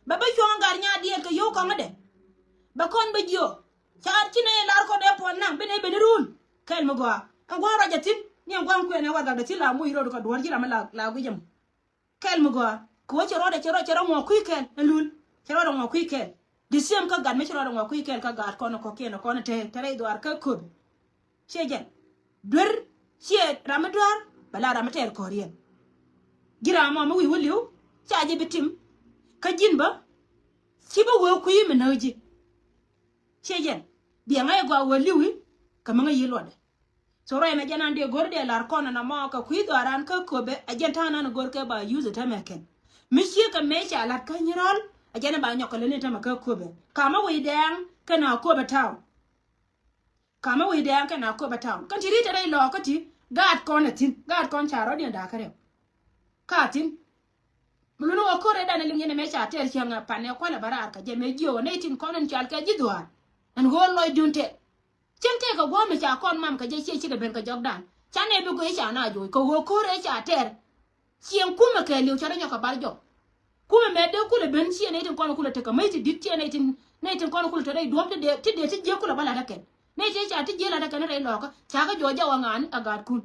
Bɛ bä cuɔ̱ŋ gat nyaat diɛɛl kɛ yio̱w kɔŋädɛ. Bɛ kɔn bä jiök. Ca ci nɛy lar kɔn dee puɔl naŋ bi nɛy ben run. Kɛl mi gɔaa ɛn gua̱a̱r ruac ɛ thi̱n ni ɛn gua̱a̱r kuɛn ɛ warɛgak dee thi̱n la moc rot kɛ duɔ̱ɔ̱r ji̱ ram mi la la guic ɛmɔ. Kɛl mi gɔaa kɛ ɣöö cɛ rɔɔdɛ cɛ rɔɔdɛ cɛ rɔɔdɛ ŋuɔ kui̱ kɛl ɛn lul. Cɛ rɔɔdɛ ŋuɔ kui̱ kɛl. The same kä gat mi cɛ rɔɔdɛ ŋuɔ kui̱ kɛl kä gaat kɔn kɔ̱kiɛn kɔn te te rɛy dhuaar kä köp. Ciɛ jɛn duer ciɛ ram mi dua̱a̱r bɛ la ram mi tɛɛr kɔ̱riɛn. Ji̱ ram mɔ mi wi̱i̱ wä li̱w ca ji̱ bi tim. Kä ji̱n bä ci bä wee kui̱ mi näk ji̱. Ciɛ jɛn biɛ ŋa̱c ɛ gɔaa wee li̱wi. Kä mi ŋäc yi̱ luɔtdɛ. So ruac mɛ jɛn an dee go̱r dee lar kɔn ɛn amɔ kɛ kui̱ dhɔaaran kä köpɛ ɛ jɛn ta̱a̱ nan go̱r kɛ ba yuth ɛ tämɛ kɛn. Mi ciek kɛ mëë ca la̱t kä nyirɔl ɛ jɛn ɛ ba nyɔk kɛ leni tämɛ kä köpɛ. Kamä wec dɛɛŋ kɛn a köpɛ ta̱a̱. Kamä wec dɛɛŋ kɛn a köpɛ ta̱a̱ kɛn ti ri̱t ɛ rɛy lɔɔkä ti gaat kɔn ɛ thi̱n gaat kɔn ca rɔ̱diɛn da̱a̱kä rɛw. Ka thi̱n. Mi luni wä ko̱r ɛ dan ɛ liŋ yɛn ɛ mëë ca tɛɛr cieŋ ɛ pan ɛ kualɛ bä raar kɛ jɛ mëë jiök ɛ nɛy tin kɔn ɛn cal kɛ ji̱ dhuaar. Ɛn ɣöö lɔcdun tɛth. Cieŋ tëëkɛ gua̱a̱th mi ca kɔn mam kɛ jɛ, ciɛ cikɛ ben kɛ jɔkdan. Ca nɛy bi guic ca na joc kɛ ɣöö ko̱r ëë ca tɛr. Cieŋ kumɛ kɛɛliw ca rɔ nyɔk kɛ bar jɔk. Kumɛ mɛ dee kulɛ ben ciɛ nɛy tin kɔn kulɛ tekɛ mec ti di̱t, ciɛ nɛy tin, nɛy tin kɔn kulɛ te rɛy duɔ̱ɔ̱p ti dee, ti dee ti jiäk kulɛ bä la̱t ɛ kɛn. Nɛy ti ca ti jiäk la̱t ɛ kɛn rɛy lɔɔkä, ca kɛ jɔɔc jɛ wä ŋa̱a̱n ɛ gaatkun.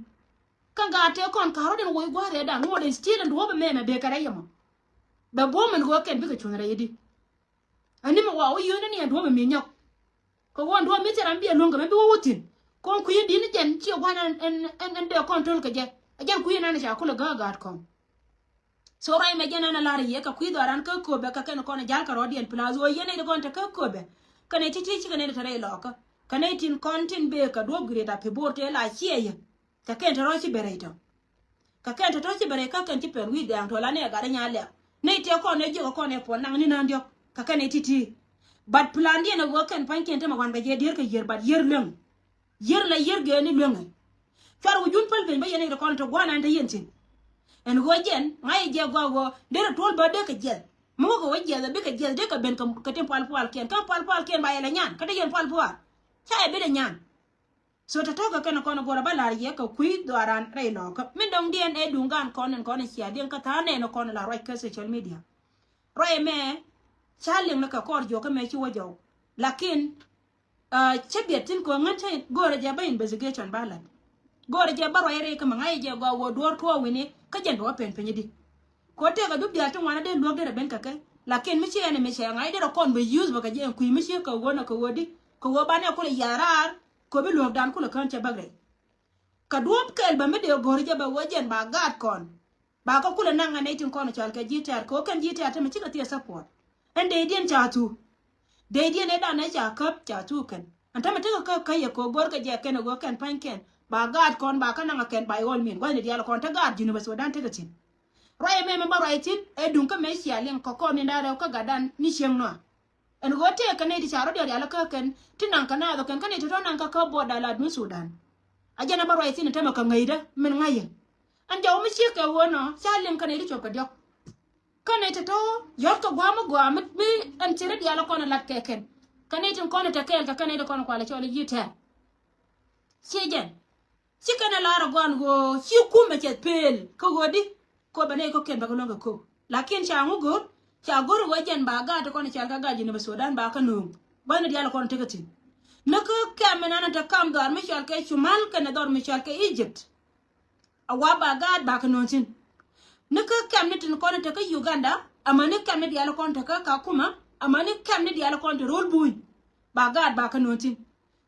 Kä gaat tëë kɔn ka̱r rɔ̱diɛn woc gua̱a̱th rɛɛdan ŋuɔ̱t in still in duɔ̱ɔ̱p ɛmɛ mɛ bëë kɛ rɛy ɛmɔ. Bɛ buɔ̱m in ɣöö kɛn bikɛ cuny rɛy i̱di. Ani mi wa wä yio̱o̱n ni ɛn duɔ̱ɔ̱p mi nyɔk. Kɛ ɣöö ɛn duɔ̱ɔ̱p mi thil ram biɛ luäŋ kɛ mɛ bi wä wä thi̱n. Kɔn kui̱ in di̱t ni jɛn ciɛ gua̱n ɛn, ɛn, ɛn, ɛn dee kɔn töl kɛ jɛ. Ɛ jɛn kui̱ in ɛn ca kulɛ gääk gaat kɔn. So ruac mɛ jɛn ɛn a lar yiëë kɛ kui̱ dhɔaaran kä köpɛ kɛ kɛn kɔn ja̱l kɛ rɔ̱diɛn plus ɣöö yɛn nɛy ti kɔn te kä köpɛ. Kɛ nɛy ti̱ti̱ cikɛ nɛy ti te rɛy lɔɔkä. Kɛ nɛy tin kɔn tin bëë kɛ duɔ̱ɔ̱p Greater Pibor tëë la ciɛ yɛ. Kɛ kɛn te rɔ̱ ci ben rɛy tɔ. Kɛ kɛn tɔ̱tɔ̱ ci ben rɛy kä kɛn ci pɛn wi̱i̱ dɛ̈ɛ̈ŋ tɔ̱ la nɛ gat rɛ nya lɛ̈k. Nɛy tëë kɔn ɛ jiök ɛ kɔn ɛ puɔ̱n naŋ ni nään diɔ̱k. Kɛ kɛn ɛ ti̱ti̱. But plandiɛn ɛ ɣöö kɛn pa̱nykiɛn te mɛ wan kɛ jɛ dier kɛ yier, but yier lueŋ. Yier la yier gɛɛni lueŋɛ. Cuar wä jun päl piny bä yɛn i̱ rɛ kɔn te gua̱a̱r naan te yɛn thi̱n. Ɛn ɣöö jɛn ŋa̱c ɛ jɛ gɔaa ɣöö derɛ tuɔl bä dee kɛ jiɛth. Mi wä kɛ wä jiɛth ɛ bikɛ jiɛth dee kɛ ben kɛ, kɛ tin pual pualkiɛn. Kä pual pualkiɛn ba yɛ lɛ nyan kä te yɛn pual pual. Ca yɛ bi lɛ nyan. So tɔ̱tɔ̱ kɛ kɛn kɔn go̱rɛ bä la̱r yɛ kɛ kui̱ dhɔaaran rɛy lɔɔkä. Min dɔ̱ŋdiɛn ɛ duŋ gan kɔn in kɔn in cia diɛŋ kä tha̱a̱ŋ nɛn kɔn in la ruac kä social media. Ruac ɛmɛ ca liŋ ni kɛ kɔr jiɔk kä mɛ ci wä jɔw. Lakin, ah, cä biɛt thi̱n kɛ ɣän cä go̱rɛ jɛ bä investigation bä la̱t. Go̱rɛ jɛ bä ruac rɛy kä mɛ ŋa̱c jɛ gɔaa wä duɔ̱ɔ̱r tuɔɔk wi̱ni kä jɛn bɛ wä pɛn piny di. Kɛ ɣöö tëëkɛ dup diaal ti ŋuan a dee luäk derɛ ben kɛ kɛ. Lakin mi ci ɛn ɛmɛ cɛ ŋa̱c derɛ kɔn bɛ use bɛ kɛ jɛ ɛn kui̱ mi ci kɛ ɣöö nɛ kɛ ɣöö di. Kɛ ɣöö banɛ kulɛ ya̱r raar. Köpi luɔ̱kdan kulɛ kään cɛ bäk rɛy. Kɛ duɔ̱ɔ̱p kɛl bä mi dee go̱r jɛ bɛ wä jɛn ba gaat kɔn. Ba kä kulɛ naŋ ɛ nɛy tin kɔn cɔal kɛ ji̱ tɛ̈r kɛ wä kɛn ji̱ tɛ̈r tämɛ cikɛ thiee support. Ɛn dee diɛn ca thuk. Dee diɛn ɛ danɛ ca käp ca thuk kɛn. Ɛn tämɛ tekɛ käp kä yɛ kɛ wä go̱r kɛ jɛ kɛn ɛ wä kɛn pa̱ny kɛn. Ba gaat kɔn ba kä naŋ ɛ kɛn ba yɔl min gua̱thni diaal kɔn te gaat Junubä Sudan tekɛ thi̱n. Ruac ɛmɛ mɛ bä ruac thi̱n ɛ duŋ kä mɛ cia liŋ kɛ kɔn ni da̱rɛ kä gatdan ni cieŋ nɔa. Ɛn ɣöö tëëkɛ nɛy ti ca rɔ̱diɛn rial kä kɛn ti naŋ kɛ naath ɔ kɛn kä nɛy ti tɔ̱ naŋ kä kä border la duŋ Sudan. A jɛn a bä ruac thi̱n täämɛ kɛ ŋäcdä min ŋa̱cä. Ɛn jɔw mi ciek kɛ ɣöö nɔ ca liŋ kä nɛy ti cop kɛ diɔ̱k. Kä nɛy ti tɔ̱ yɔ̱t kɛ gua̱a̱m mi gua̱a̱m mi, mi ɛn ci rɔ̱diɛn kɔn ɛ la̱t kɛ kɛn. Kä nɛy tin kɔn ɛ te kɛɛl kɛ kä nɛy ti kɔn ɛ kualɛ cɔl i̱ yi̱ tɛ̈r. Ciɛ jɛn. Ci kɛn ɛ lar ɛ gɔ̱a̱n ɣöö ci kumɛ cɛ pëël kä ɣöö di. Kop ɛ nɛy kɔ̱kiɛn bɛ kɛ luäŋ kɛ kop. Lakin ca ŋu go̱r, ca go̱r ɣöö jɛn ba gaat ti kɔn cɔal kɛ gaat Junubä Sudan ba kä nööŋ. Bä ni diaal kɔn tekɛ thi̱n. Ni kä kɛm mi nan te kam dhɔr mi cɔal kɛ Cumal kɛnɛ dhɔr mi cɔal kɛ Egypt. A wa ba gaat ba kä nööŋ thi̱n. Ni kä kɛm ni tin kɔn te kä Uganda, amäni kɛm ni diaal kɔn te kä Kakuma, amäni kɛm ni diaal kɔn te ro̱l buny. Ba gaat ba kä nööŋ thi̱n.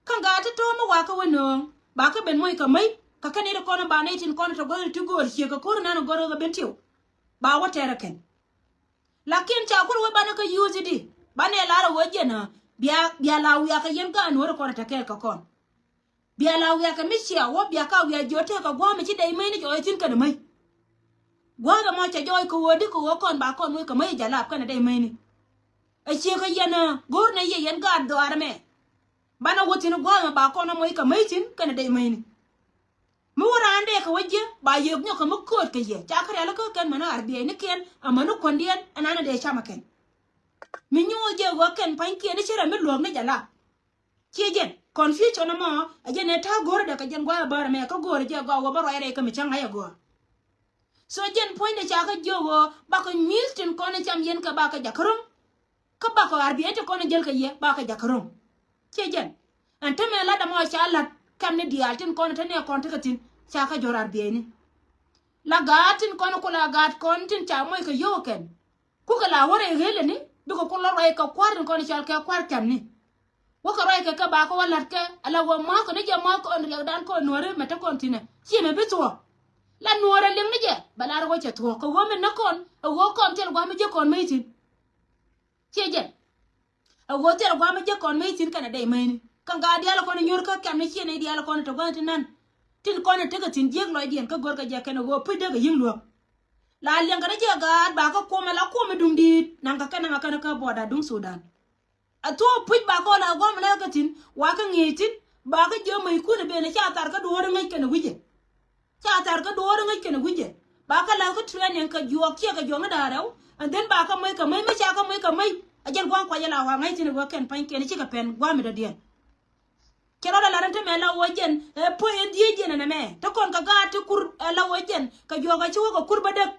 Kä ŋa̱a̱t ti to̱o̱m mi wakä wä nööŋ ba kä ben moc kɛ mäc kɛ kɛn i̱ ti kɔn ba nɛy tin kɔn tɔ gua̱n ti gööl ciek kɛ ko̱r nan gɔr kɛ ben tiw. Ba wä tɛrɛ kɛn. Lakin ca kur wä banɛ kä yuuth i̱di banɛ lar ɛ wä jiɛn ɛ bia, bia la wiak kɛ yɛn kä anuɔ̱ɔ̱ri kɔn tɛ kɛɛl kɛ kɔn. Bia la wiak kɛ mi cia wä bia ka wiak jiɔt tɛk kɛ gua̱a̱m mi ci dɛy mäc ni jɔɔc thi̱n kɛn ɛ mäc. Gua̱a̱m ɛmɔ cɛ jɔɔc kɛ wä di kɛ wä kɔn ba kɔn moc kɛ mäc jalap kɛn ɛ dɛy mäc ni. Ɛ ciek kɛ yɛn ɛ go̱o̱r nɛ yɛ yɛn gaat dhɔaar ɛmɛ. Banɛ wä thi̱n gua̱a̱th mɛ ba kɔn ɛ moc kɛ mäc thi̱n kɛnɛ dee mäcni. Mi wä raan dee kɛ wä jiɛ ba yek nyɔk kɛ mi kööt kɛ yɛ ca kä rialikä kɛn mɛn ɣar biɛɛcnikiɛn amäni kuändiɛn ɛn an ɛ dee camɛ kɛn. Mi nyuuth jɛ ɣöö kɛn pa̱nykiɛn i̱ ci rɛ mi luäk ni jɛ la. Ciɛ jɛn confusion ɛmɔ ɛ jɛn ɛ ta̱a̱ go̱o̱r dɛ kɛ jɛn gua̱a̱th ɛ bäär ɛmɛ kä go̱o̱r jɛ gɔaa wä bä ruac rɛy kä mi cäŋ ŋa̱c ɛ gɔaa. So jɛn puɔ̱nydɛ ca kä jiök ɣöö bakɔ nyui̱th tin kɔn ɛ cam yɛn kɛ bakɛ jakä ro̱ŋ. Kä bakɔ arbiɛc ti kɔn jäl kɛ yɛ bakɛ jakä ro̱ŋ. Ciɛ jɛn ɛn tämɛ lat ɛmɔ ca lat kɛm ni diaal tin kɔn te nɛ kɔn tekɛ thi̱n ca kä jɔr arbiɛcni. La gaat tin kɔn ku la gaat kɔn tin ca moc kɛ yio̱w kɛn. Kukɛ la wä rɛy ɣelɛni bikɛ ku lɔ ruac kɛ kua̱r tin kɔn cal kɛ kua̱r kɛmni. Wä kɛ ruac kɛ kɛ bakɔ wä la̱t kɛ ala wä ma̱a̱kɔ ni jɛ ma̱a̱kɔ ɛn riɛkdan kɔn nuɔ̱ɔ̱ri mɛ te kɔn thi̱nɛ ciɛ mɛ bi thuɔ̱k. La nuɔ̱ɔ̱rɛ liŋ ni jɛ bɛ lar wä cɛ thuɔ̱k kɛ wä min ni kɔn ɛ wä kɔn thil gua̱a̱m mi ji̱ kɔn mec thi̱n. Ciɛ jɛn. Ɛ ɣöö thil gua̱a̱m mi jiäk kɔn mi thi̱n kɛnɛ dee mäcni. Kä gaat diaal kɔn nyuur kä kɛm ni ciɛ nɛy diaal kɔn te gua̱a̱th ti nan. Tin kɔn tekɛ thi̱n jiäk lɔcdiɛn kä go̱rkɛ jɛ kɛn ɛ ɣöö puc dee kɛ yi̱ŋ luäk. La liɛŋkɛ ni jɛ gaat ba kä kuɔmɛ la kuɔmɛ duŋ di̱i̱t naŋ kɛ kɛn naŋ kɛn kä buɔda duŋ Sudan. A thuɔ̱k puc ba kɔn la gua̱a̱m la kɛ thi̱n wa kä ŋi̱i̱c thi̱n ba kä jiɛ mäckun ɛ ben ca thar kä duɔ̱ɔ̱r ŋäc kɛn ɛ wi̱cɛ. Ca thar kä duɔ̱ɔ̱r ŋäc kɛn ɛ wi̱cɛ. Ba kä la̱th kä training kɛ juɔk ciɛ kɛ juɔk ni da̱a̱ rɛw. And then ba kä moc kɛ mäc mi ca kä moc kɛ mäc a jɛn gua̱a̱m kuac ala wa ŋäc thi̱n ɛ wä kɛn pa̱nykiɛn cikɛ pɛn gua̱a̱m mi dɔ̱diɛn. Cɛ rɔɔdɛ lar ɛn tämɛ la wä jɛn ɛ puɔ̱ny ɛn dhieec jɛn ɛnɛ mɛ. Te kɔn kɛ gaat ti kur ɛ la wä jɛn kɛ juɔk ɛ ci wä kɛ kur bädäk.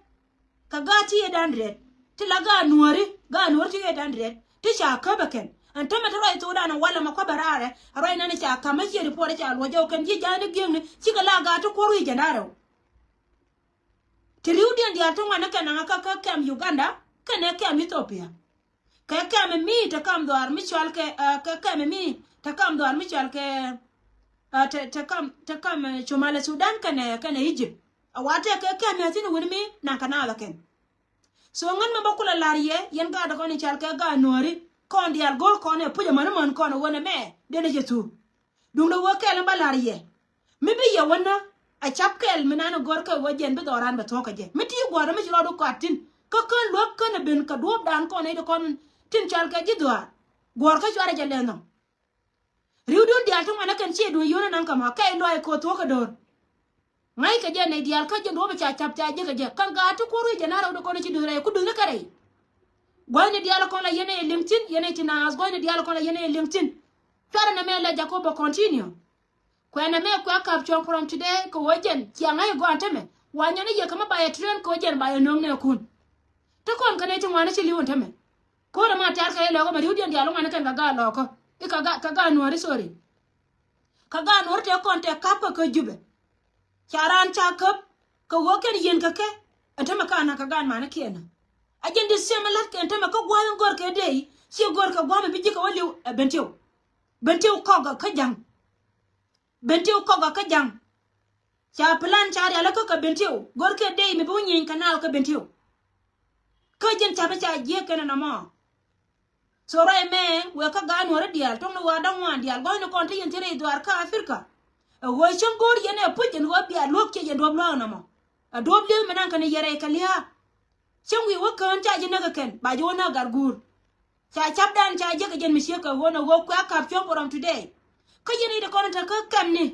Kɛ gaat ti yɛ dan riɛt ti la gaat nuääri, gaat nuääri ti yɛ dan riɛt ti ca käp ɛ kɛn. Ɛn tämɛ te ruac thokdan ɛ walɛ mɛ kua̱ bɛ raarɛ ɛ ruac nɛn ca ka̱m ɛ ciɛ report ɛ ca luɔc jɛ wä kɛn ji̱ ja̱a̱ni gi̱eŋni cikɛ la gaat ti kuɔr wi̱i̱ jɛn da̱rɛw. Ti ri̱wdiɛn diaal ti ŋuan ni kɛn naŋä kä kä kɛm Uganda kɛnɛ kɛm Ethiopia. Kɛ kɛm mi te kam dhɔaar mi cɔal kɛ, ah, kɛ kɛm mi te kam dhɔaar mi cɔal kɛ, ah, te, te kam, te kam, eh, Somali Sudan kɛnɛ, kɛnɛ Egypt. A wa tɛ kɛ kɛm mi a thin wuni mi naŋ kɛ naath a kɛn. So ŋän mɛ bä kulɛ lar yɛ, yɛn gaat kɔn i̱ cal kɛ gaat nuääri, kɔn diaal go̱o̱r kɔn ɛ puc amäni män kɔn ɛ ɣöö nɛmɛ, den ɛ jɛ thuk. Duundɛ ɣöö kɛl in bä la̱r yɛ. Mi bi yɛ wänä, a cap kɛl mi nan ɛ gɔ̱r kɛ ɣöö jɛn bi dhɔran bɛ thuɔ̱k kɛ jɛ. Mi ti gua̱a̱r mi ci rɔɔdu kɔaat tin. Kä kän luäk kän ɛ ben kɛ duɔ̱ɔ̱pdan kɔn ɛ di kɔn tin cal kɛ ji̱ dhɔaar. Guɔ̱r kä cuarɛ jɛ lɛn nhɔm. Ri̱wdun diaal ti ŋuan ɛ kɛn ciɛ duun yio̱n ɛ naŋ kɛ ma kɛy luaac ko̱ thuɔ̱k kɛ do̱r. Ŋa̱ckɛ jɛ nɛy diaal kä jɛn duɔ̱ɔ̱p ca cap ca jiäkɛ jɛ. Kä gaat ti kuɔr wi̱i̱ jɛn a rɛw di kɔn ci duth rɛy ku duthni kä rɛy. Gua̱thni diaal kɔn la yɛn ɛ liŋ thi̱n, yɛn ɛ ti naath gua̱thni diaal kɔn la yɛn ɛ liŋ thi̱n. Cuarɛ nɛmɛ la Jacob bɛ continue. Kuɛ nɛmɛ kuɛ kap cuɔ̱ŋ from today kɛ ɣöö jɛn cia ŋa̱c ɛ gɔaa ɛn tämɛ. Wa nyɔn i̱ yɛ kä mi ba yɛ train kɛ ɣöö jɛn ba yɛ nöŋ nɛɛkun. Te kɔn kɛ nɛy ti ŋuan i̱ ci li̱w ɛn tämɛ. Ko̱r ɛmɛ a tɛ̈r kɛ ilɔkä mɛ ri̱wdiɛn diaal ŋuan kɛn kɛ gaat lɔkä. I̱ kɛ gaat, kɛ gaat nuääri, sorry. Kɛ gaat nuääri tëë kɔn tëë ka̱pkɛ kä Jubɛ. Ca raan ca käp kɛ ɣöö kɛn yieen kɛ kɛ. Ɛn tämɛ ka naŋ kɛ gaat manikiɛn. A jɛn di siɛm ɛ la̱t kɛ ɛn tämɛ kä gua̱a̱th in gör kɛ dee i̱ ci gör kɛ gua̱a̱th mi bi ji̱ kɛ wä li̱w ɛ Bentiu. Bentiu kɔk kä ja̱ŋ. Bentiu kɔk kä ja̱ŋ. Ca plan ca rial kä kɛ Bentiu. Gör kɛ dee i̱ mi bi wä nyieny kɛ naath kä Bentiu. Kä jɛn ca̱pä ca jiäk kɛn ɛn ɛmɔ. So ruac mɛ wek kä gaat nuɔ̱ɔ̱ri diaal tuɔ̱ŋni wa̱a̱ da̱ŋ ŋuan diaal gua̱thni kɔn ti yɛn thi̱n rɛy dhuaar kä Africa. Ɛ ɣöö cäŋ go̱o̱r yɛn ɛ puc ɛn ɣöö bia luäk ciɛ yɛn duɔ̱p lua̱a̱k nɔmɔ. Ɛ duɔ̱p li̱eth mi naŋ kɛn yɛ rɛy kɛ lia̱a̱. Cäŋ wi̱i̱ wä kään ca ji̱ näk ɛ kɛn ba ji̱ wä näk gat guur. Ca capdan ca jiäk ɛ jɛn mi ciek kɛ ɣöö nɛ ɣöö kuɛ kap cuɔ̱ŋ from today. Kä yɛn i̱ ti kɔn te kä kɛmni.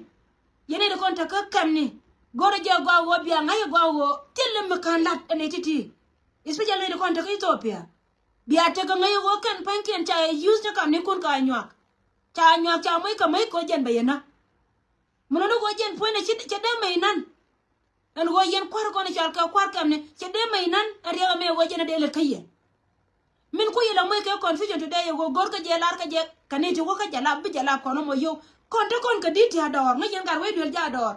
Yɛn i̱ ti kɔn te kä kɛmni. Go̱rɛ jɛ gɔaa ɣöö bia ŋa̱c ɛ gɔaa ɣöö thil mi ka̱n la̱t ɛn i̱ ti̱ti̱. Especially i̱ ti kɔn te kä Ethiopia. Bia tekɛ ŋäc ɣöö kɛn pa̱nykiɛn ca yɛ use ni kamnikun ka nyuak. Ca nyuak ca moc kɛ moc kɛ ɣöö jɛn bɛ yɛ näk. Mun ni ɣöö jɛn puɔ̱nyni cɛ dee mɛy nan. Ɛn ɣöö yɛn kua̱r kɔn i̱ cɔal kɛ kua̱r kɛmni cɛ dee mɛy nan ɛn riɛk ɛmɛ ɣöö jɛn ɛ dee lät kä yɛ. Min kui̱ ilɛ moc kɛ confusion today ɛ ɣöö go̱r kä jɛ lar kä jɛ kɛ ni ti wä kä jalap bi jalap kɔn ɔmɔ yio̱w. Kɔn te kɔn kɛ di̱t ti a dɔɔr ŋäc yɛn gat wec duel jɛ a dɔɔr.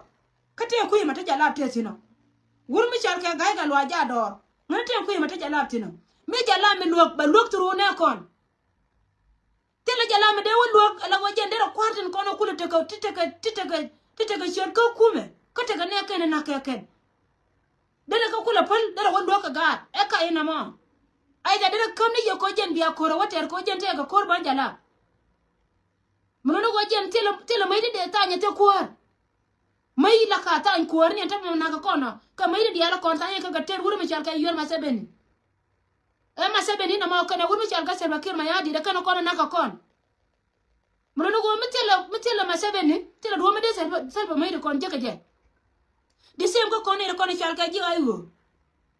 Kä tëë kui̱ ma te jalap tëë thi̱n ɔ. Wur mi cɔal kɛ ga̱y kɛ luaac jɛ a dɔɔr. Ŋäc tëë kui̱ ma te jalap thi̱n ɔ. Mi jalap mi luäk bɛ luäk through nɛ kɔn. Thilɛ jalap mi dee wä luäk ala wä jɛn derɛ kua̱r tin kɔn wä kulɛ tekɛ ti tekɛ ti tekɛ ti tekɛ ciöt kä kumɛ kä tekɛ nɛ kɛn nak kɛ kɛn. Derɛ kä kulɛ päl derɛ wä luäk kɛ gaat ɛ ka inamɔ. Ai ca derɛ käm ni yɛ kɔ jɛn bia ko̱r ɛ wä tɛr kɔ jɛn tɛkɛ ko̱r ban jalap. Mi luni kɔ jɛn thilɛ thilɛ mäc ti dee thany ɛ thil kuäär. Mäc la ka thany kuäär ni ɛn tämɛ nak kɛ kɔn ɔ kɛ mäc ti diaal ɛ kɔn thany ɛ kɛ kɛ tɛr wur mi cɔal kɛ yuɛr ma thɛbɛni. Ɛ Museveni nɔmɔ kɛnɛ wut mi cɔal kä Salva Kiir Mayardit ɛ kɛn kɔn ɛ nak kɛ kɔn. Mi luni ɣöö mi thilɛ mi thilɛ Museveni thilɛ duɔ̱ɔ̱p mi dee Salva Salva Mayardit kɔn jek kɛ jɛ. The same kä kɔn in kɔn ɛ cɔal kɛ ji̱ ay ɣöö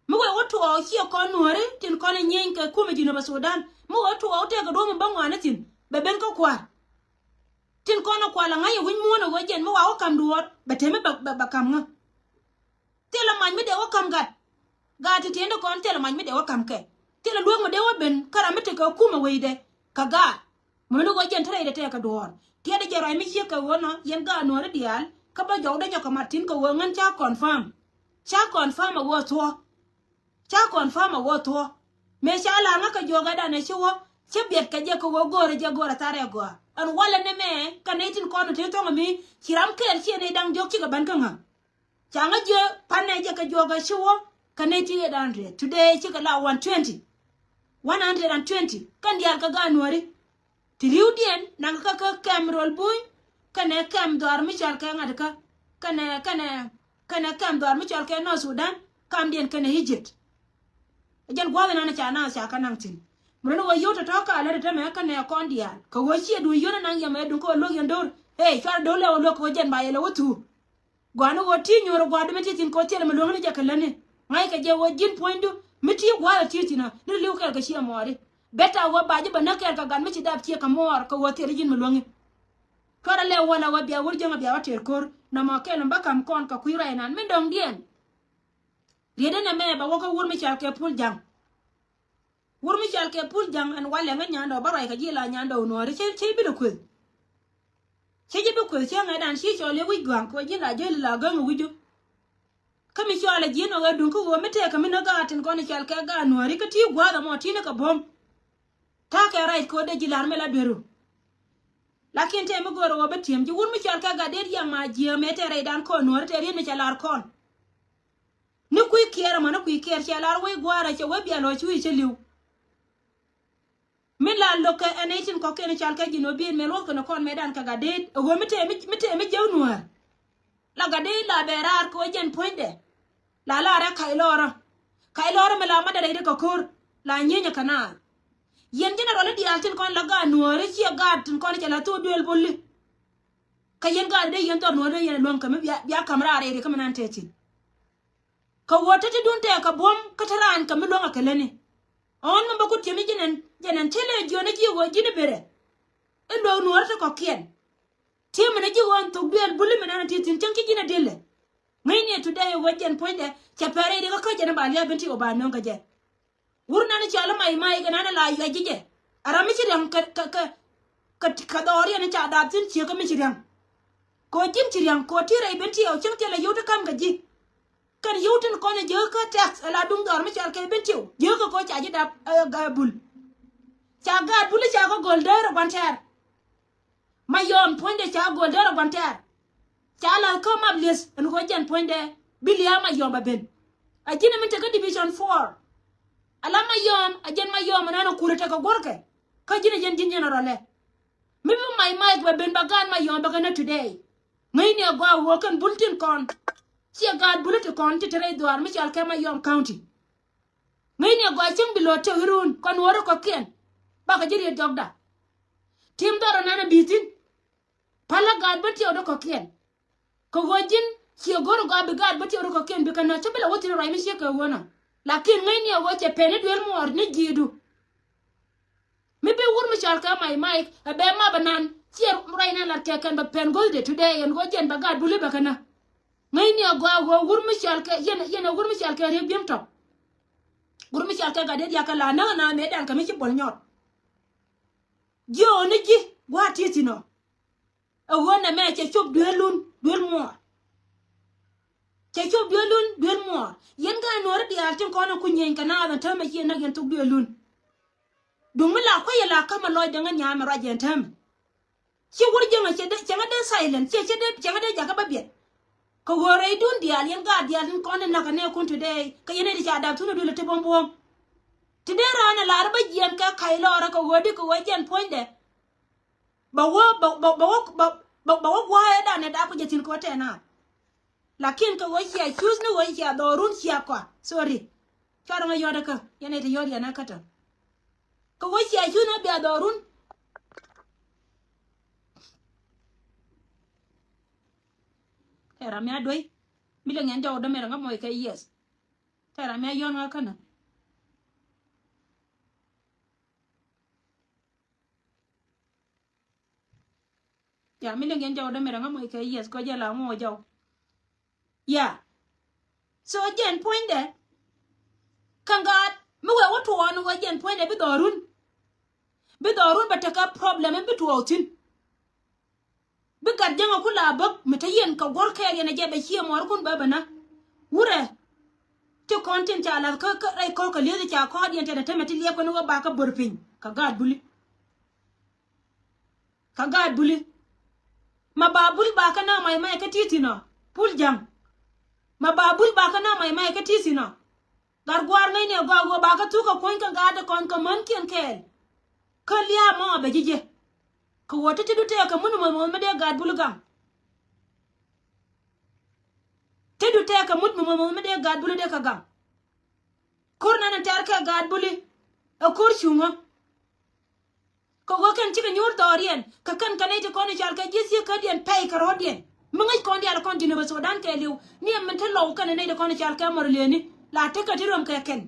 mi wee wä tuɔɔk ciɛ kɔn nuääri tin kɔn ɛ nyieeny kɛ kumɛ Jinub Sudan mi wee wä tuɔɔk tëëkɛ duɔ̱ɔ̱p mi bä ŋuan ni thi̱n bɛ ben kä kua̱r. Tin kɔn ɛ kual ɛ ŋa̱c ɛ wi̱c muɔ̱ɔ̱n ɛ ɣöö jɛn mi wa wä ka̱m duɔ̱ɔ̱r bɛ temi bɛ bɛ ka̱m ŋä. Thilɛ mac mi dee wä ka̱m gat. Gat ti tiɛɛn ti kɔn thilɛ mac mi dee wä ka̱m kɛ. Thilɛ luäk mi dee wä ben kä ram mi tekɛ kumɛ wecdɛ kɛ gaat. Mi ni ɣöö jɛn te rɛydɛ tɛɛkɛ duɔ̱ɔ̱r. Tiɛɛdɛ jɛ ruac mi ciek kɛ ɣöö nɔ yɛn gaat nuɔ̱ɔ̱ri diaal kä bä jɔwdä jɔkɛ mat thi̱n kɛ ɣöö ŋän ca confirm. Ca confirm ɛ ɣöö thuɔ̱ɔ̱. Ca confirm ɛ ɣöö thuɔ̱ɔ̱. Mëë ca la̱r ŋä kɛ juɔk ɛ danɛ ci wä cä biɛt kɛ jɛ kɛ ɣöö go̱o̱rɛ jɛ go̱o̱rɛ tharɛ gɔaa. Ɛn walɛ ni mɛ kɛ nɛy tin kɔn ti thɔŋ mi ci ram kɛɛl ciɛ nɛy da̱ŋ diɔ̱k cikɛ bän kä ŋä. Ca ŋä jiö panɛ jɛ kɛ juɔk ɛ ci wä kɛ nɛy ti eight hundred. Today cikɛ la one twenty. One hundred and twenty kɛn diaal kɛ gaat nuääri. Ti ri̱wdiɛn naŋ kä kä kɛm Ruɔl Buny kɛnɛ kɛm dhɔaar mi cɔal kɛ ŋa̱t kä kɛnɛ kɛnɛ kɛnɛ kɛm dhɔaar mi cɔal kɛ North Sudan kamdiɛn kɛnɛ Egypt. Ɛ jɛn gua̱a̱th inan ca naath ca kä naŋ thi̱n. Mi run wä yio̱w tɔ̱tɔ̱ ka lät ɛ tämɛ kɛnɛ kɔn diaal kɛ wä ciɛ duun yio̱n ɛ naŋ yɛmɛ duun kä wä luäk yɛn do̱r. Ey cuarɛ do̱r lɛ wä luäk kɛ wä jɛn ba yɛ lɛ wä thuuk. Gua̱a̱ni ɣöö ti nyuur ɛ gua̱a̱r di mi ti thi̱n kɛ ɣöö thilɛ mi luäŋni jɛ kɛ lätni. Ŋa̱ckɛ jɛ ɣöö ji̱n puɔ̱nydu mi ti gua̱a̱r ɛ ti thi̱n ɔ ni li̱w kɛɛl kɛ ciɛ muɔɔri. Bɛ̈t a ɣöö ba ji̱ bɛ näk kɛɛl kɛ gat mi ci dap ciɛ kɛ muɔɔr kɛ ɣöö thilɛ ji̱n mi luäŋni. Cuarɛ lɛ wä la wä bia wur jäŋ a bia wä tëër ko̱r. Nɔmɔ kɛl mi bä ka̱m kɔn kɛ kui̱ rɛy nan min dɔ̱ŋ diɛn. Riet ɛn ɛmɛ bɛ wä kä wur mi cal kɛ Pul Ja̱ŋ. Wur mi cal kɛ Pul Ja̱ŋ ɛn walɛ ŋä nyandɛ wä bä ruac kɛ ji̱ la nyandɛ wä nuɔ̱ɔ̱ri cɛ cɛ bi lɛ kueth. Cɛ ji̱ bi kueth cɛ ŋɛ dan ci cɔl yɛ wi̱c gua̱a̱ŋ kɛ wä ji̱ la jäli la gäŋ wi̱cu. Kä mi cɔal a ji̱n ɔ ɣä duŋ kä ɣöö mi tëëkä mi nä gaat tin kɔn i̱ cɔal kɛ gaat nuääri kä ti gua̱a̱th ɛmɔ ti ni kɛ buɔ̱m. Ta̱a̱ kɛ right kɛ ɣöö dee ji̱ la̱r mi la dueru. Lakin tëë mi go̱o̱r ɛ ɣöö bi ti̱em ji̱ wur mi cɔal kɛ gat dee riaŋ ma jiääm ɛ tëë rɛydan kɔn nuääri tëë riet mi cɛ la̱r kɔn. Ni kui̱ kiɛɛr ɛmɔ ni kui̱ kiɛɛr cɛ la̱r wec gua̱a̱r ɛ cɛ wec bia lɔ cui̱ cä li̱w. Mi la lo̱k kɛ ɛn nɛy tin kɔ̱kiɛn i̱ cal kɛ ji̱n ɔ bi̱i̱n mëë luɔ̱thkɛ ni kɔn mëëdan kɛ gat deet ɛ ɣöö mi tëë mi tëë mi jiäk nuäär. La gat deet la bɛ raar kɛ ɣöö jɛn puɔ̱nydɛ. La laarɛ kac lɔɔrä. Kac lɔɔrä mi la madɛ rɛydɛ kɛ ko̱r la nyieenyɛ kɛ naar. Yɛn general i̱ diaal tin kɔn la gaat nuääri ciɛ gaat tin kɔn i̱ cɛ la thok duëël buli. Kä yɛn gaat dee yɛn dhɔr nuääri dee yɛn luäŋ kɛ mi bia bia ka̱m raar rɛydɛ kä mi nan tëë thi̱n. Kɛ ɣöö te ti dun tɛɛk kɛ buɔ̱m kä te raan kɛ mi luäŋ a kɛ lätni. Ɣän mi bä ku tiɛm i̱ ji̱n ɛn ji̱n ɛn ti lɛ jiön i̱ ji̱ ɣöö ji̱n i̱ berɛ. I̱ luäk nuɔ̱ɔ̱r ti kɔ̱kiɛn. Tiɛm min i̱ ji̱ ɣöö ɛn thok duëël buli min ɛn a ti thi̱n cäŋ ci ji̱n a dilɛ. Ŋäcni ɛ today ɛ ɣöö jɛn puɔ̱nydɛ cɛ pɛr i̱ rikä kä jɛn i̱ ba lia̱a̱ ben ti ɣöö ba nööŋ kɛ jɛ. Wur nan i̱ cɔal i̱ may may kɛ nan i̱ la yuac ji̱ jɛ. A ram mi ci riaŋ kɛ kɛ kɛ kɛ dhɔɔr yɛn i̱ ca dap thi̱n ciek kä mi ci riaŋ. Kɛ ɣöö ji̱n ci riaŋ kɛ ɣöö ti rɛy ben ti ɣɔw cäŋ thilɛ yio̱w ti ka̱m kɛ ji̱. Kɛn yio̱w tin kɔn i̱ jiäk kä tax ɛ la duŋ dhɔr mi cɔal kɛ ben ti ɣɔw jiäk kɛ kɛ ɣöö ca ji̱ dap ɛ gaat bul. Ca gaat bul i̱ ca kɛ göl däär ɛ gua̱n tɛɛr. Mayɔm puɔ̱nydɛ ca göl däär ɛ gua̱n tɛɛr. Ca la kä map lieth ɛn ɣöö jɛn puɔ̱nydɛ bi lia̱a̱ Mayɔm bɛ ben. A ji̱n ɛmin tekä division four. A la Mayɔm a jɛn Mayɔm ɛn ɛn ɛ kur ɛ tekɛ guɔ̱rkɛ. Kä ji̱n ɛ jɛn ji̱n jɛn ɛ rɔlɛ. Mi bi may may bɛ ben ba gaat Mayɔm bɛ kɛ nä today. Ŋäcni a gɔaa ɣöö kɛn bul tin kɔn. Ciɛ gaat bul ti kɔn ti te rɛy dhuaar mi cɔal kɛ Mayɔm County. Ŋäcni a gɔaa cäŋ bi lo̱o̱ tëk irun kɔn wä rɔ kɔ̱kiɛn. Bakɛ ji̱ riet jɔkda. Tim dhɔr ɛ nan ɛ bi̱i̱ thi̱n. Pälä gaat ben tiɛw dee kɔ̱kiɛn. Kɛ ɣöö ji̱n ciɛ go̱r ɛ gɔaa bi gaat ben tiɛw dee kɔ̱kiɛn bi kɛ nä cä bi la wä thi̱n ruac mi ciek kɛ ɣöö nɔ. Lakin ŋäcni a ɣöö cɛ pɛn i̱ duel muɔɔr ni ji̱i̱du. Mi bi wur mi cɔal kɛ may may ɛ bɛ map ɛnan ciɛ ruac nan lat kɛ kɛn bɛ pɛn go̱thdɛ today ɛn ɣöö jɛn bɛ gaat buli bɛ kɛ nä. Ŋäcni a gɔaa ɣöö wur mi cɔal kɛ yɛn yɛn ɛ wur mi cɔal kɛ Riek Biem Tɔk. Wur mi cɔal kɛ gat dee diakä la näk ɛn a mëëdan kɛ mi ci buɔl nyɔt. Ji̱ ɣöö ni ji̱ gua̱a̱th ti thi̱n ɔ. Ɛ ɣöö nɛmɛ cɛ cop dueelun dueel muɔɔr. Cɛ cop dueelun dueel muɔɔr. Yɛn kä ɛ nuɔ̱ɔ̱ri diaal tin kɔn ɛ ku nyieny kɛ naath ɛn täämɛ ci yɛn näk yɛn thok dueelun. Duŋ mi la kuäc yɛ la ka̱mɛ lɔcdɛ ŋä nyaamɛ ruac yɛn täämɛ. Ci wur jiäŋä cɛ dee cɛ ŋä dee silent cɛ cɛ dee cɛ ŋä dee jakä bä biɛt. Kɛ ɣöö rɛydun diaal yɛn gaat diaal tin kɔn in nakä nɛɛkun today kɛ yɛn ɛ ti ca dap thun ɛ duël ɛ ti buɔ̱m buɔ̱m. Ti dee raan ɛ lar bä jiɛn kɛ ka̱c lɔɔrä kɛ ɣöö di kɛ ɣöö jiɛn puɔ̱nydɛ. Bɛ wä bɛ bɛ bɛ wä bɛ bɛ bɛ wä gua̱a̱ ɛ danɛ dap kɛ jɛ thi̱n kɛ wä tɛɛ naath. Lakin kɛ ɣöö cia cuth ni ɣöö cia dhɔɔrun cia kɔa. Sorry. Cuarɛ ŋä yɔ̱t ɛ kä yɛn ɛ ti yɔ̱t yɛn ɛ kä tɔ. Kɛ ɣöö cia cuth ni bia dhɔɔrun. Tɛɛr ami a duey. Mi lɛ ŋɛn jɔw dämɛ rɛ ŋä mɔc kɛ yes. Tɛɛr ami a yɔ̱n ŋä känä. Ya mi liŋ yɛn jɔw dämɛ rɛ ŋä mɔc kɛ yes kɔ jɛ la ŋuɔ jɔw. Ya. So jɛn puɔ̱nydɛ. Kä ŋa̱a̱t mi wee wä tuɔɔn wä jɛn puɔ̱nydɛ bi dhɔrun. Bi dhɔrun bɛ tekɛ problem in bi tuɔɔk thi̱n. Bi gat jäŋä ku la bäk mi te yɛn kɛ guɔ̱r kɛɛr yɛn a jɛ bɛ cië muɔɔrkun bä bä na. Wurɛ. Ti kɔn tin ca lath kä kä rɛy kɔ̱kä lieth ca kɔɔt yɛn tɛn a tämɛ ti liɛp kɛn wä ba kä bör piny kɛ gaat buli. Kä gaat buli. Ma ba bul ba kä na may may kä ti thi̱n ɔ. Pul ja̱ŋ. Ma ba bul ba kä na may may kä ti thi̱n ɔ. Gat gua̱a̱r ŋäcni ɛ gɔaa ɣöö ba kä thuk kɛ kuɔ̱ny kɛ gaat kɔn kɛ mänkiɛn kɛɛl. Kä lia̱a̱ mɔ bɛ ji̱ jiɛ. Kɛ ɣöö te te du tëëkɛ mut mi moth moth mi dee gaat buli gaŋ. Te du tëëkɛ mut mi moth moth mi dee gaat buli dee kɛ gaŋ. Ko̱r nan in tɛr kɛ gaat buli. Ɛ ko̱r cuŋä. Kɛ ɣöö kɛn cikɛ nyuur dhɔriɛn kɛ kɛn kɛ nɛy ti kɔn i̱ cal kɛ ji̱ thiek kädiɛn pɛy kɛ ro̱diɛn. Mi ŋäc kɔn diaal kɔn Jinub Sudan kɛɛliw ni ɛmɛn te lɔw kɛn nɛy ti kɔn i̱ cal kɛ mɔr lieni la tekɛ ti röm kɛ kɛn.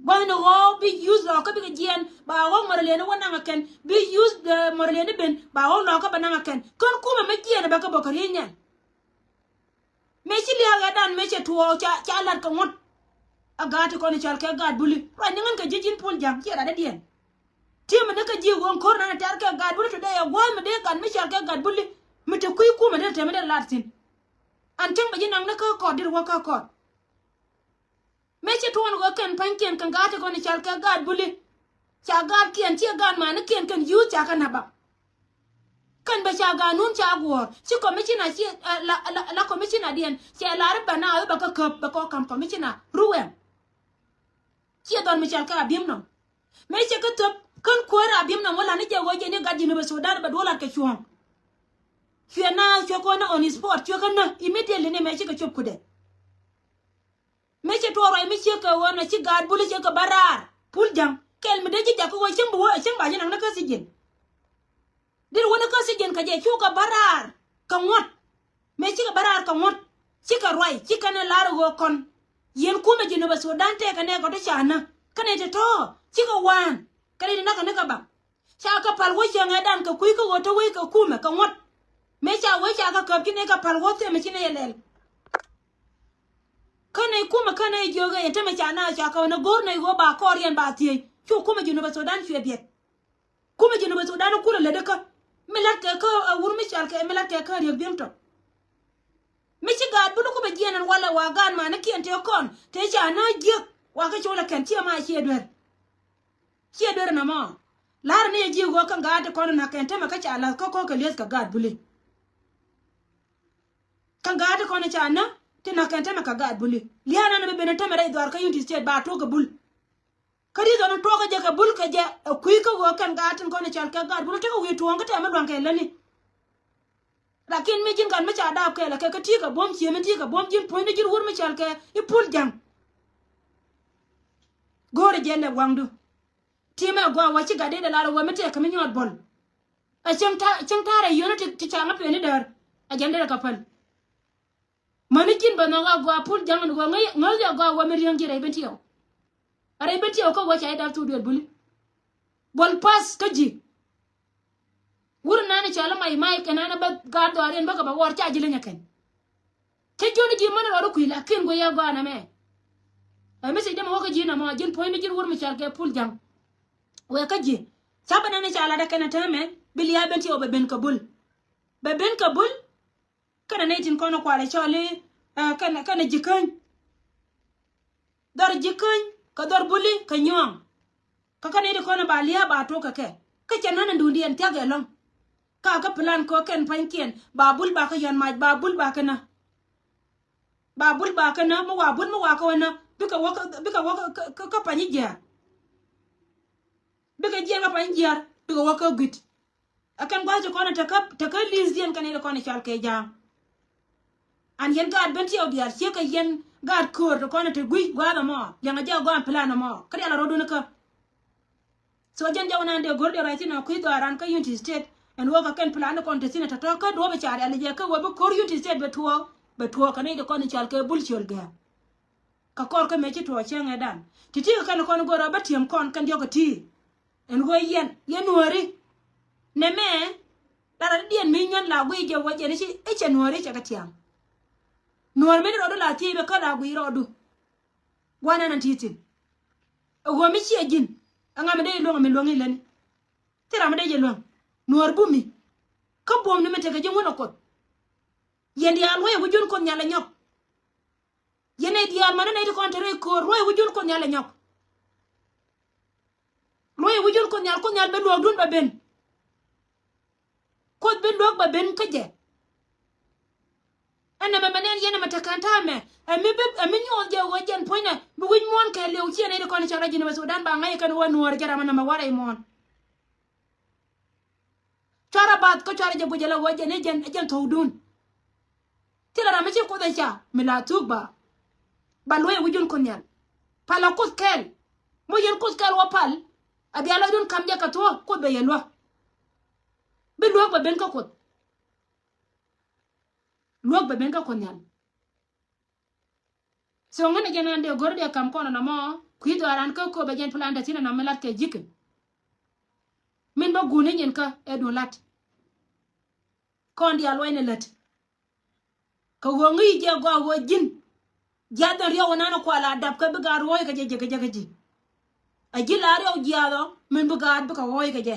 Gua̱thni ɣɔw bi use lɔkä bikɛ jiɛɛn ba ɣɔw mɔrɔliɛni wä naŋ a kɛn, bi use mɔrɔliɛni ben ba ɣɔw lɔkä bɛ naŋ a kɛn. Kän kumɛ mi jiɛɛn bɛ kä bä kä riey nɛn. Mëë ci lia̱a̱ ɣɛɛdan mëë cɛ tuɔɔk ca, ca lat kɛ ŋuɔ̱t. A gaat ti kɔn i̱ cɔal kɛ gaat buli ruacni ŋän kɛ ji̱ ji̱n Pul Ja̱ŋ ciɛ rat dädiɛn. Ti̱emɛ ni kä ji̱ ɣöö ŋ ko̱r nan a tɛ̈r kɛ gaat buli today a gua̱a̱th mi dee gat mi cɔal kɛ gaat buli. Mi te kui̱ kumɛ dee te mi dee lat thi̱n. An cäŋ bɛ ji̱ naŋ ni kä kɔt dit wä kä kɔt. Mëë ci tuɔɔn ɣöö kɛn pa̱nykiɛn kɛn gaat ti kɔn i̱ cɔal kɛ gaat buli. Ca gaatkiɛn ciɛ gaat manikiɛn kɛn yuuth ca kɛ na̱p bä. Kɛn bɛ ca gaatnun ca guɔ̱ɔ̱r ci commissioner ci la, la, la commissioner diɛn cɛ lar i̱ bɛ na i̱ bɛ kä käp bɛ kɔ ka̱m commissioner ruɛm. Ciɛ dhɔr mi cɔal kɛ Abiemnom. Mëë cɛ kä thöp kän kuäär Abiemnom wä la̱t ni jɛ ɣöö jɛ ni gat Jinub Sudan bɛ duɔl lat kɛ cuɔ̱ɔ̱ŋ. Cuɛ na cuɛ kɔn ni on spot cuɛ kä nä immediately ni mëë cikɛ cop kudɛ. Mëë cɛ tuɔɔk ruac mi ciek kɛ ɣöö na ci gaat buli ciek kɛ bä raar Pul Ja̱ŋ kɛl mi dee ji̱ jakä ɣöö cieŋ bi wä cieŋ ba ji̱ naŋ ni kä thi̱ji̱n. Dit wä ni kä thi̱ji̱n kɛ jɛ cukɛ bä raar kɛ ŋuɔ̱t. Mëë cikɛ bä raar kɛ ŋuɔ̱t cikɛ ruac cikɛ ni lar ɣöö kɔn. Yɛn kumɛ Jinub Sudan tëëkɛ nɛɛkɛ tɔ ca nä kä nɛy ti tɔ̱ cikɛ waan kɛ nɛy ti näkɛ ni kɛ baŋ. Ca kɛ pal wä cieŋ ɛ dan kɛ kui̱ kä ɣöö te wec kɛ kumɛ kɛ ŋuɔ̱t. Mëë ca wec ca kɛ käp ci nɛy kɛ pal wä themɛ ci nɛy ɛ lɛl. Kä nɛy kumɛ kä nɛy jiök ɛ yɛn tämɛ ca na ca kɛ wä ni go̱r nɛy ɣöö ba kɔɔr yɛn ba thiec cu kumɛ Jinub Sudan cuɛ biɛt. Kumɛ Jinub Sudan kulɛ lät kä mi la̱t kɛ kä ɛ wur mi cɔal kɛ mi la̱t kɛ kä Riek Biemtɔ. Mi ci gaat buli ku bɛ jiɛɛn ɛn walɛ wa gaat manikiɛn tëë kɔn tëë ca na jiäk wa kä colɛ kɛn ciɛ ma ciɛ duer. Ciɛ duer nɔmɔ. La̱r ni yɛ ji̱ ɣöö kä gaat ti kɔn nak kɛn tämɛ kä ca la̱th kä ko̱k kɛ lieth kɛ gaat buli. Kä gaat ti kɔn ca nä ti nak kɛn tämɛ kɛ gaat buli. Lia̱a̱ nan bi ben tämɛ rɛy dhuaar kä Unity State ba tuɔk kɛ bul. Kä ri̱th ɣän tuɔk kɛ jɛ kɛ bul kɛ jɛ ɛ kui̱ kä ɣöö kɛn gaat tin kɔn cɔal kɛ gaat buli tekɛ wi̱i̱ tuɔɔŋ kä tɛmɛ lua̱ŋ kɛ lätni. Lakin mi ji̱n gat mi ca daap kɛɛl ɛ kɛ kä ti̱i̱ kɛ buɔ̱m ciëë mi ti̱i̱ kɛ buɔ̱m ji̱n puɔ̱nyni ji̱n wur mi cɔal kɛ i̱ Pul Ja̱ŋ. Go̱o̱rɛ jɛ lɛ waŋdu. Ti̱i̱ mɛ gɔaa wä ci gat dee dee lar wä mi tɛk kɛ mi nyuɔt bɔl. Ɛ cieŋ ta̱a̱ ɛ cieŋ ta̱a̱ rɛy yio̱ni ti ca ŋä peni däär. Ɛ jɛn derɛ kɛ päl. Mäni ji̱n bä nhɔk a gɔaa Pul Ja̱ŋ ni ɣöö ŋäc ŋäc a gɔaa wä mi riäŋ ji̱ rɛy ben tiɛw. A rɛy ben tiɛw kä wä ca idal thuk duel buli. Bol path kä ji̱. Wur nani cɔal i̱ Mac Mac kɛ nani bä gaat dhɔaariɛn bä kɛ bä wɔɔr ca ji̱ leny ɛ kɛn. Cä jiöni ji̱ mäni rɔɔdu kui̱ lakin guiy a gɔaa nɛmɛ. Ɛ message dämɛ wä kä ji̱ nɔmɔ ji̱n puɔ̱nyni ji̱n wur mi cɔal kɛ Pul Ja̱ŋ. Wëë kä ji̱. Ca bä nani ca lat ɛ kɛn ɛ täämɛ bi lia̱a̱ ben tiɛw bɛ ben kɛ bul. Bɛ ben kɛ bul. Kɛnɛ nɛy tin kɔn kualɛ cɔl i̱ kɛnɛ kɛnɛ ji̱ käny. Dhɔr ji̱ käny kɛ dhɔr buli kɛ nyuɔ̱ɔ̱ŋ. Kä kɛnɛ nɛy ti kɔn ba lia̱a̱ ba tuɔk kɛ kɛ kä cɛ nän in duundiɛn thia̱k ɛlɔ̱ŋ. Ka kä plan kɔ kɛn pa̱nykiɛn ba bul ba kä yɔ̱n mac ba bul ba kä nä. Ba bul ba kä nä mi wa bul mi wa kä wä nä bikɛ wä kä bikɛ wä kä kä kä pa̱ny i̱ jiaar. Bikɛ jiɛn kä pa̱ny jiaar bikɛ wä kä gui̱t. Ɛ kɛn gua̱th ti kɔn ɛ tekä tekä li̱th yɛn kɛn ɛ ti kɔn ɛ cɔal kɛ ja̱a̱ŋ. An yɛn gaat ben tiɛw diaal ciek kɛ yɛn gaat köör ti kɔn ɛ te gui̱c gua̱a̱th ɛmɔ liɛŋɛ jɛ gɔaa plan ɛmɔ kä diaal ɛ rɔ̱dun kä. So jɛn jɔk nan dee go̱r dee ruac thin ɛ kui̱ dhɔaaran kä Unity State ɛn wä kɛ kɛn plan ti kɔn te thin ɛ tɔ̱tɔ̱ kä duɔ̱ɔ̱p ɛ ca rial jɛ kä wä bi ko̱r Unity State bɛ tuɔɔk bɛ tuɔɔk kɛ nɛy ti kɔn ɛ cɔal kɛ bul ciöl gɛ̈ɛ̈k. Kɛ kɔr kä mëë ci tuɔɔk cäŋ ɛ dan ti ti kɛ kɛn kɔn go̱r ɛ bä tiɛm kɔn kɛn diɔ̱k kɛ ti. Ɛn ɣöö yɛn yɛn nuääri. Nɛmɛ la rat diɛn mi nyuɔ̱n la guiy jɛ wä jɛn i̱ cɛ nuääri cɛ kɛ tiaŋ. Nuäär mi ni rɔɔdu la thiec bɛ kä la guiy rɔɔdu. Gua̱n ɛn an ti thi̱n. Ɛ ɣöö mi ciɛ ji̱n ɛŋa mi dee jɛ luäŋ mi luäŋ i̱ lätni. Thil ram mi dee jɛ luäŋ nuäär bumi. Kä buɔ̱mni mi tekɛ ji̱ ŋun ɛ Kuoth. Yɛn diaal wä yɛ wi̱c jun Kuoth nhial ɛ nyɔk. Yɛn nɛy diaal mani nɛy ti kɔn te rɛy köör luɔ̱c wi̱cdun Kuoth Nhial ɛ nyɔk. Luɔ̱c wi̱cdun Kuoth Nhial, Kuoth Nhial ben luɔ̱ɔ̱kdun bɛ ben. Kuoth ben luɔ̱ɔ̱k bɛ ben kä jɛ. Ɛn nɛmɛ mɛ nɛn yɛn ɛmɛ te kɛn ta̱a̱mɛ ɛ mi bi ɛ mi nyuɔth jɛ ɣöö jɛn puɔ̱nynɛ bi wi̱c muɔ̱ɔ̱n kɛɛliw ciɛ nɛy ti kɔn cɔl rɛy Jinub Sudan ba ŋäc kɛn wä nuɔɔr jɛ ram ɛn nɛmɛ warɛ i̱ muɔ̱ɔ̱n. Cuarɛ bath kä cuarɛ jɛ guic ala wä jɛ ni jɛn jɛn thokdun. Thilɛ ram mi ci Kuoth ɛ ca mi la thuk ba. Ba luɔy wi̱cdun Kuoth Nhial. Pal a Kuoth kɛl. Mo yɛn Kuoth kɛl wä pal. A bia lɔcdun kam jɛ kɛ thuɔ̱k Kuoth bɛ yɛ luäk. Bi luäk bɛ ben kä Kuoth. Luäk bɛ ben kä Kuoth Nhial. So ŋän ɛ jɛn an dee go̱r dee kam kɔn nɔmɔ. Kui̱ dhɔaaran kä kööbä jɛn plan te thi̱n ɛnɔ mi la̱t kɛ ji̱kɛ. Min bä guuni nyin kä ɛ duun la̱t. Kɔn diaal wɛy ni lät. Kɛ ɣöö ŋi̱i̱c jɛ gɔaa ɣöö ji̱n. Jiath ɛn riɔw ɛnan ɛ kual a dap kä bi gaat ruɔ̱ɔ̱c kɛ jɛ jɛ kɛ jɛ kɛ ji̱. A ji̱ la riɔw jiaath ɔ min bi gaat bikɛ ɣɔɔc kɛ jɛ.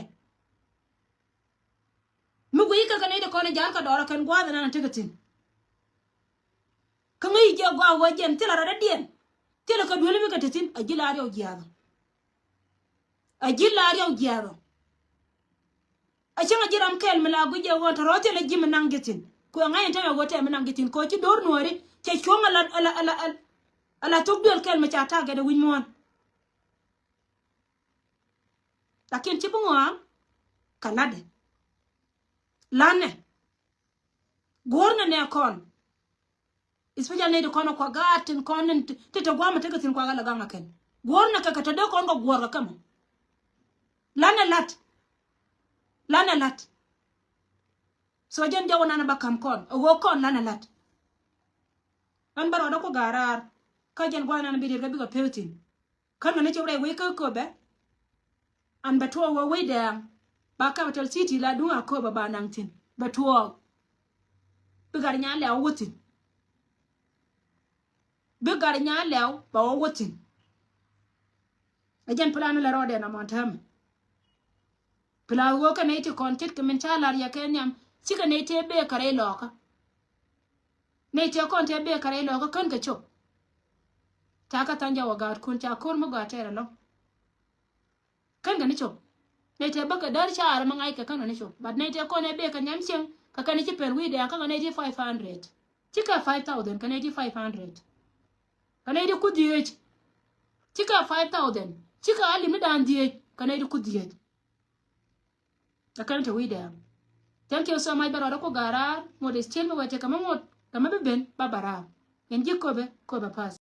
Mi guic kɛ kɛ nɛy ti kɔn i̱ ja̱a̱l kɛ dɔɔr ɛ kɛn gua̱a̱th ɛnan ɛ tekɛ thi̱n. Kä ŋäc jɛ gɔaa ɣöö jɛn thilɛ rɔ̱dädiɛn. Thilɛ kɛ duel mi kɛ te thi̱n a ji̱ la riɔw jiaath ɔ. A ji̱ la riɔw jiaath ɔ. A cäŋ a ji̱ ram kɛl mi la guic jɛ ɣöö tɔ̱ rɔ̱ thilɛ ji̱ mi naŋ ji̱ thi̱n. Kuɛ ŋa̱c in täämɛ ɣöö tɛm mi naŋ ji̱ thi̱n kɛ ɣöö ci do̱r nuɔ̱ɔ̱ri cɛ cuɔ̱ŋ ala ala ala ala thok duel kɛl mi ca ta̱a̱ gɛt ɛ wi̱c muɔ̱ɔ̱n. Lakin ci bi ŋɔaŋ kɛ la̱tdɛ. La̱nɛ. Guɔ̱rnɛ nɛ kɔn. Especially nɛy ti kɔn ɛ kua gaat tin kɔn ni ti ti te gua̱a̱mɛ tekɛ thi̱n kua ɣä lɛ gaŋ ɛ kɛn. Guɔ̱rnɛ kɛ kɛ te dee kɔn kɛ guɔ̱r kɛ kɛ mɔ. La̱nɛ la̱t. La̱nɛ la̱t. So jɛn jɔwä nanɛ ba ka̱m kɔn ɛ ɣöö kɔn la̱nɛ la̱t. Ɣän bä rɔɔdä ku ga̱a̱ raar. Kä jɛn gua̱a̱th nanɛ bi riet kɛ bikɛ pek thi̱n. Kän kɛ ni cop rɛy wec kä köpɛ. An bɛ tuɔɔk wä wec dɛɛŋ. Ba capital city la duŋ a köpɛ ba naŋ thi̱n bɛ tuɔɔk. Bi gat nya lɛw wä thi̱n. Bi gat nya lɛw ba wä wä thi̱n. Ɛ jɛn plan lɛ rɔɔdɛ na mɔn täämɛ. Plan wä kɛ nɛy ti kɔn ce̱tkɛ min ca lar yɛ kɛ nhiam cikɛ nɛy tëë bee kɛ rɛy lɔɔkä. Nɛy tëë kɔn tëë bee kɛ rɛy lɔɔkä kän kɛ cop. Ca kɛ tha̱a̱ŋ jɛ wä gaatkun ca ko̱r mi gɔaa tɛɛr ɛlɔ̱ŋ. Kän kɛ ni cop. Nɛy tëë bä kɛ däär caar mi ŋa̱c kɛ kän kɛ ni cop. But nɛy tëë kɔn ɛ bee kɛ nhiam cieŋ kɛ kɛn ci pɛl wi̱i̱ dɛɛŋ kä kɛ nɛy ti five hundred. Cikɛ five thousand kɛ nɛy ti five hundred. Kɛ nɛy ti kuth dhieec. Cikɛ five thousand. Cikɛ a lim ni daan dhieec kɛ nɛy ti kuth dhieec. Ɛ kɛn te wi̱i̱ dɛɛŋ. Thank you so much bɛ rɔɔdä ku ga̱a̱ raar ŋot is cien mi wee tekɛ mi ŋot kɛ mi bi ben ba ba raar. Yɛn ji̱ köpɛ köpɛ pass.